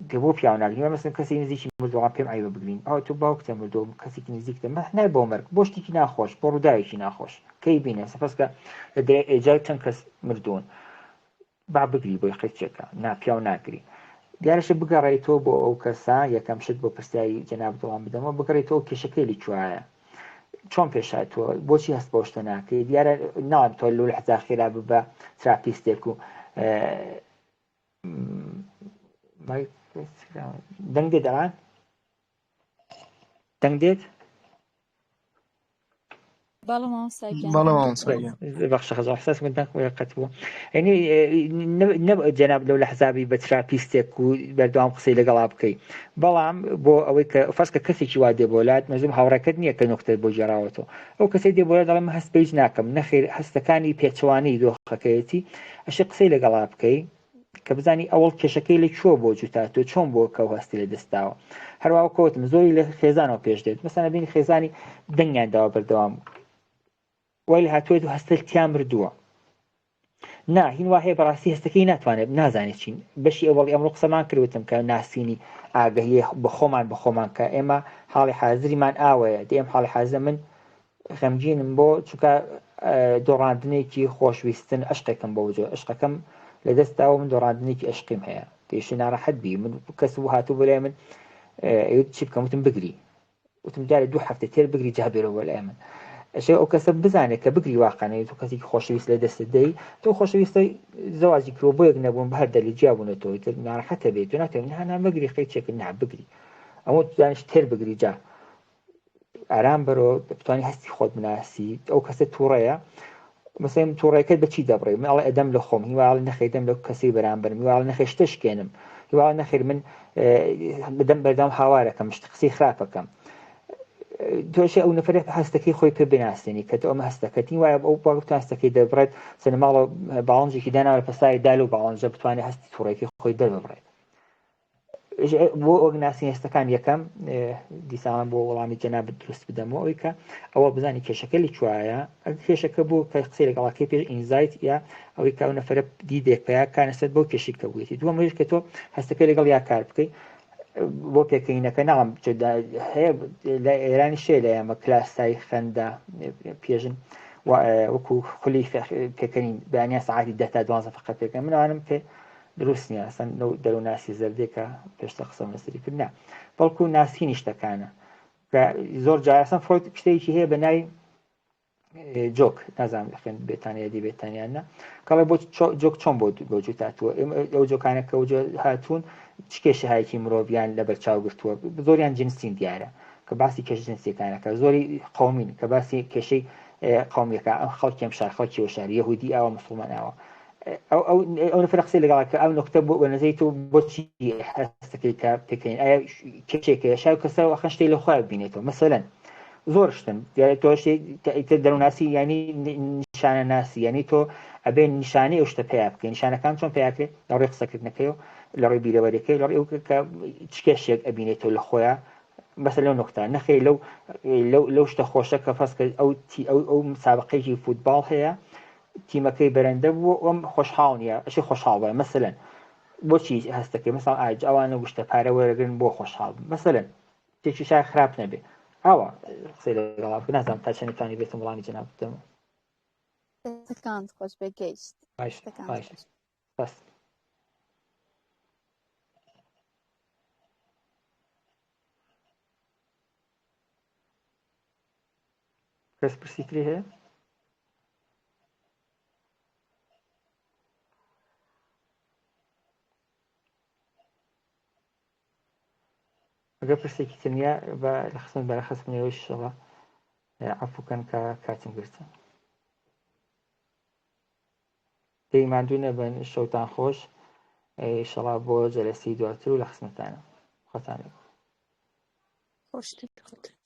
کە بۆ پیاو ناگری مەسەن کەسی نزیکی مردووە پێم عیبە بگرین ئەو تۆ باوکتە مردووە کەسێکی نزیکتە مە نای بۆ مەرگ بۆ شتێکی ناخۆش بۆ ڕووداوێکی ناخۆش کەی بینە سەفەسکە لە درێ ئێجار چەند کەس مردوون با بگری بۆی قەیچێکە نا پیاو ناگری. دیارەشە بگەڕێیتەوە بۆ ئەو کەسە یەکەم شت بۆ پرسیاری جەنابت وەڵام بدەمەوە بگەڕێیتەوە کێشەکەی لە کوایە چۆن پێش هاتووە بۆچی هەست بەو شتە ناکەی دیارە ناڵێم تۆ لەو لەحزا خێرا ببە تراپیستێک و دەنگ دێت ئەوان دەنگ دێت بەڵێ مامۆستا گیان بەڵێ مامۆستا گیان بەخشە خەزا حساس من دەنگ خۆی قەت بوو یعنی جەناب لەو لەحزابی بە تراپیستێک و بەردەوام قسەی لەگەڵا بکەی بەڵام بۆ ئەوەی کە فەرز کە کەسێکی وا دێ بۆ لات مەزوم هاوڕێکەت نییە کە نوکتەت بۆ گێڕاوەتەوە ئەو کەسەی دێ بۆ لات دەڵێ من هەست بە هیچ ناکەم نەخێر هەستەکانی پێچەوانەی دۆخەکەیەتی ئەشێ قسەی لەگەڵا بکەی کە بزانی ئەوەڵ کێشەکەی لە کوێ بۆ جوتا تۆ چۆن بۆ کە هەستی لە دەستداوە هەروە کەوتم زۆری لە خێزانەوە پێش دێت مەسەنە بینی خێزانی دەنگیان داوە بەردەوام وای لە هاتوێت و هەستە تیا مردووە نا هین وا هەیە بەڕاستی هەستەکەی ناتوانێت نازانێت چین بەشی ئەوەڵی ئەمڕۆ قسەمان کردوتم کە ناسینی ئاگەهی بە خۆمان بە خۆمان کە ئێمە حاڵی حازریمان ئاوەیە دێم حاڵی حازە من غەمگینم بۆ چونکە دۆڕاندنێکی خۆشویستن عشقێکم بۆ جۆ عشقەکەم لەدەست داوە من دۆڕاندنێکی عشقیم هەیە تێشی ناڕەحەت بی من کەس بوو هاتوو بۆ لای من ئەیوت چی بکەم وتم بگری وتم جارێ دوو هەفتە تێر بگری جا بێرەوە بۆ لای من ئەشێ ئەو کەسە بزانێت کە بگری واقعانەی تۆ کەسێکی خۆشەویست لە دەستت دەی تۆ خۆشەویستە زەواجی کرۆ بۆ یەک نەبوون بە هەر دەلی جیا بوونەتەوە تر ناڕەحەتە بێت تۆ ناتوانێت نا نا مەگری قەی چێکرد نا بگری ئەوە دانیش تێر بگری جا ئارام بەرۆ بتوانانی هەستی خۆت بناسی ئەو کەسە تووڕەیە مەسەن تووڕەکەت بەچی دەبڕێ من ئەڵێ ئەدەم لە خۆم هیواڵ نەخێ دەم لەو کەسی بەرامبەرم هیواڵ نەخێ شتە شکێنم هیواڵ نەخێر من بدەم بەردەم هاوارەکەم شت قسەی خراپەکەم تۆشە ئەو نەفرە هەستەکەی خۆی پێ بناسێنی کە تۆ ئەمە هەستەکەتی وایە ئەو باوک هەستەکەی دەبڕێت سەنە ماڵە باڵنجێکی داناوە پەسای دال و باڵنجە بتوانێت هەستی تووڕێکی خۆی دەرببڕێت بۆ وەک ناسین هێستەکان یەکەم دیسان بۆ وەڵامی جەنابت دروست بدەمەوە ئەوی کە ئەوە بزانی کێشەکە لە کوایە ئەگەر کێشەکە بوو کە قسەی لەگەڵەکەی پێش insight یا ئەوەی کە ئەو نەفرە دیدێک پیا کانەسەر بۆ کێشی کە بوویەتی دووەم کە تۆ هەستەکە لەگەڵ یا کار بکەیت بۆ پێکەینەکە ناڵم هەیە لە ئێرانی شێ لە ئێمە کلاسای خەندە پێژن وەکو خولی پێکەنین بەیانیان سەعاتی دە تا دوازدە فقە پێکەن منوانم پێ دروست نییە ئەسەن لەو دەروونناسی زەردێکە پێشتر قسەم لەسەری کرد نا بەڵکو ناسینی شتەکانە کە زۆر جار ئەسەن فرۆید شتێکی هەیە بە ناوی joke نازانم خوێند بێتانە دی بێتانیان نا کەڵێ بۆ joke چۆن بۆ بۆ جوت هاتووە ئەو joke انە کە وجۆ هاتوون چ کێشەهایەکی مرۆڤیان لەبەر چاو گرتووە زۆریان جنسین دیارە کە باسی کێش جنسیەکانەکە زۆری قومین کە باسی کێشەی قومیەکە ئەم خەڵکی ئەم شار خەڵکی و شار یهودی ئاوە مسلمان ئاوە ئەو ئەو ئەو نەفەرە قسەی لەگەڵ کە ئەو نوکتە بۆ بە نەزەی تۆ بۆچی هەستەکەی کە پێکەین ئایا کێشێک هەیە شاو کەسە وەخەن شتێک لە خۆیان بینێتەوە مەسەلەن زۆر شتن دیارە تۆ شتێک دەروناسی ینی نیشانە ناسی ینی تۆ ئەبێ نیشانەی ئەو شتە پیا بکەین نیشانەکان چۆن پیاکرێت لە ڕێی قسەکردنەکەی و لە ڕێی بیرەوەریەکەی لە ڕێی ئەو کە چ کێشێک ئەبینێتەوە لە خۆیان بەسە لەو نوکتە نەخێ لەو لەو لەو شتە خۆشە کە فەرز کرد ئەو تی ئەو ئەو مسابقەیەکی فوتباڵ هەیە تیمەکەی بەرەندە بووە ئەم خۆشحاڵ نییە ئەشی خۆشحاڵ بە مەسەلەن بۆچی هەستەکەی مەسەڵ ئاج ئەوانە گشتە پارە وەرەگرن بۆ خۆشحاڵ مەسەلەن شتێکی شای خراپ نەبێ ئاوا قسەی لەگەڵا بکە نازانم تا چەند توانی بێتم وەڵامی جەناب بدەمەوە دەستەکانت خۆش بێ گەیشت باش دەستەکانت باش خۆش بەس کەس پرسی تری هەیە ئەگەر پرسێکی تر نییە بە لە خستن بەرە خستنەوەی شەڵە عەفوکەن کە کاتم گرتن دەی ماندوو نەبن شەوتان خۆش ئیشەڵا بۆ جەلەسی دواتر و لە خزمەتانم خۆتان لەگەڵ خۆشتر خۆتان.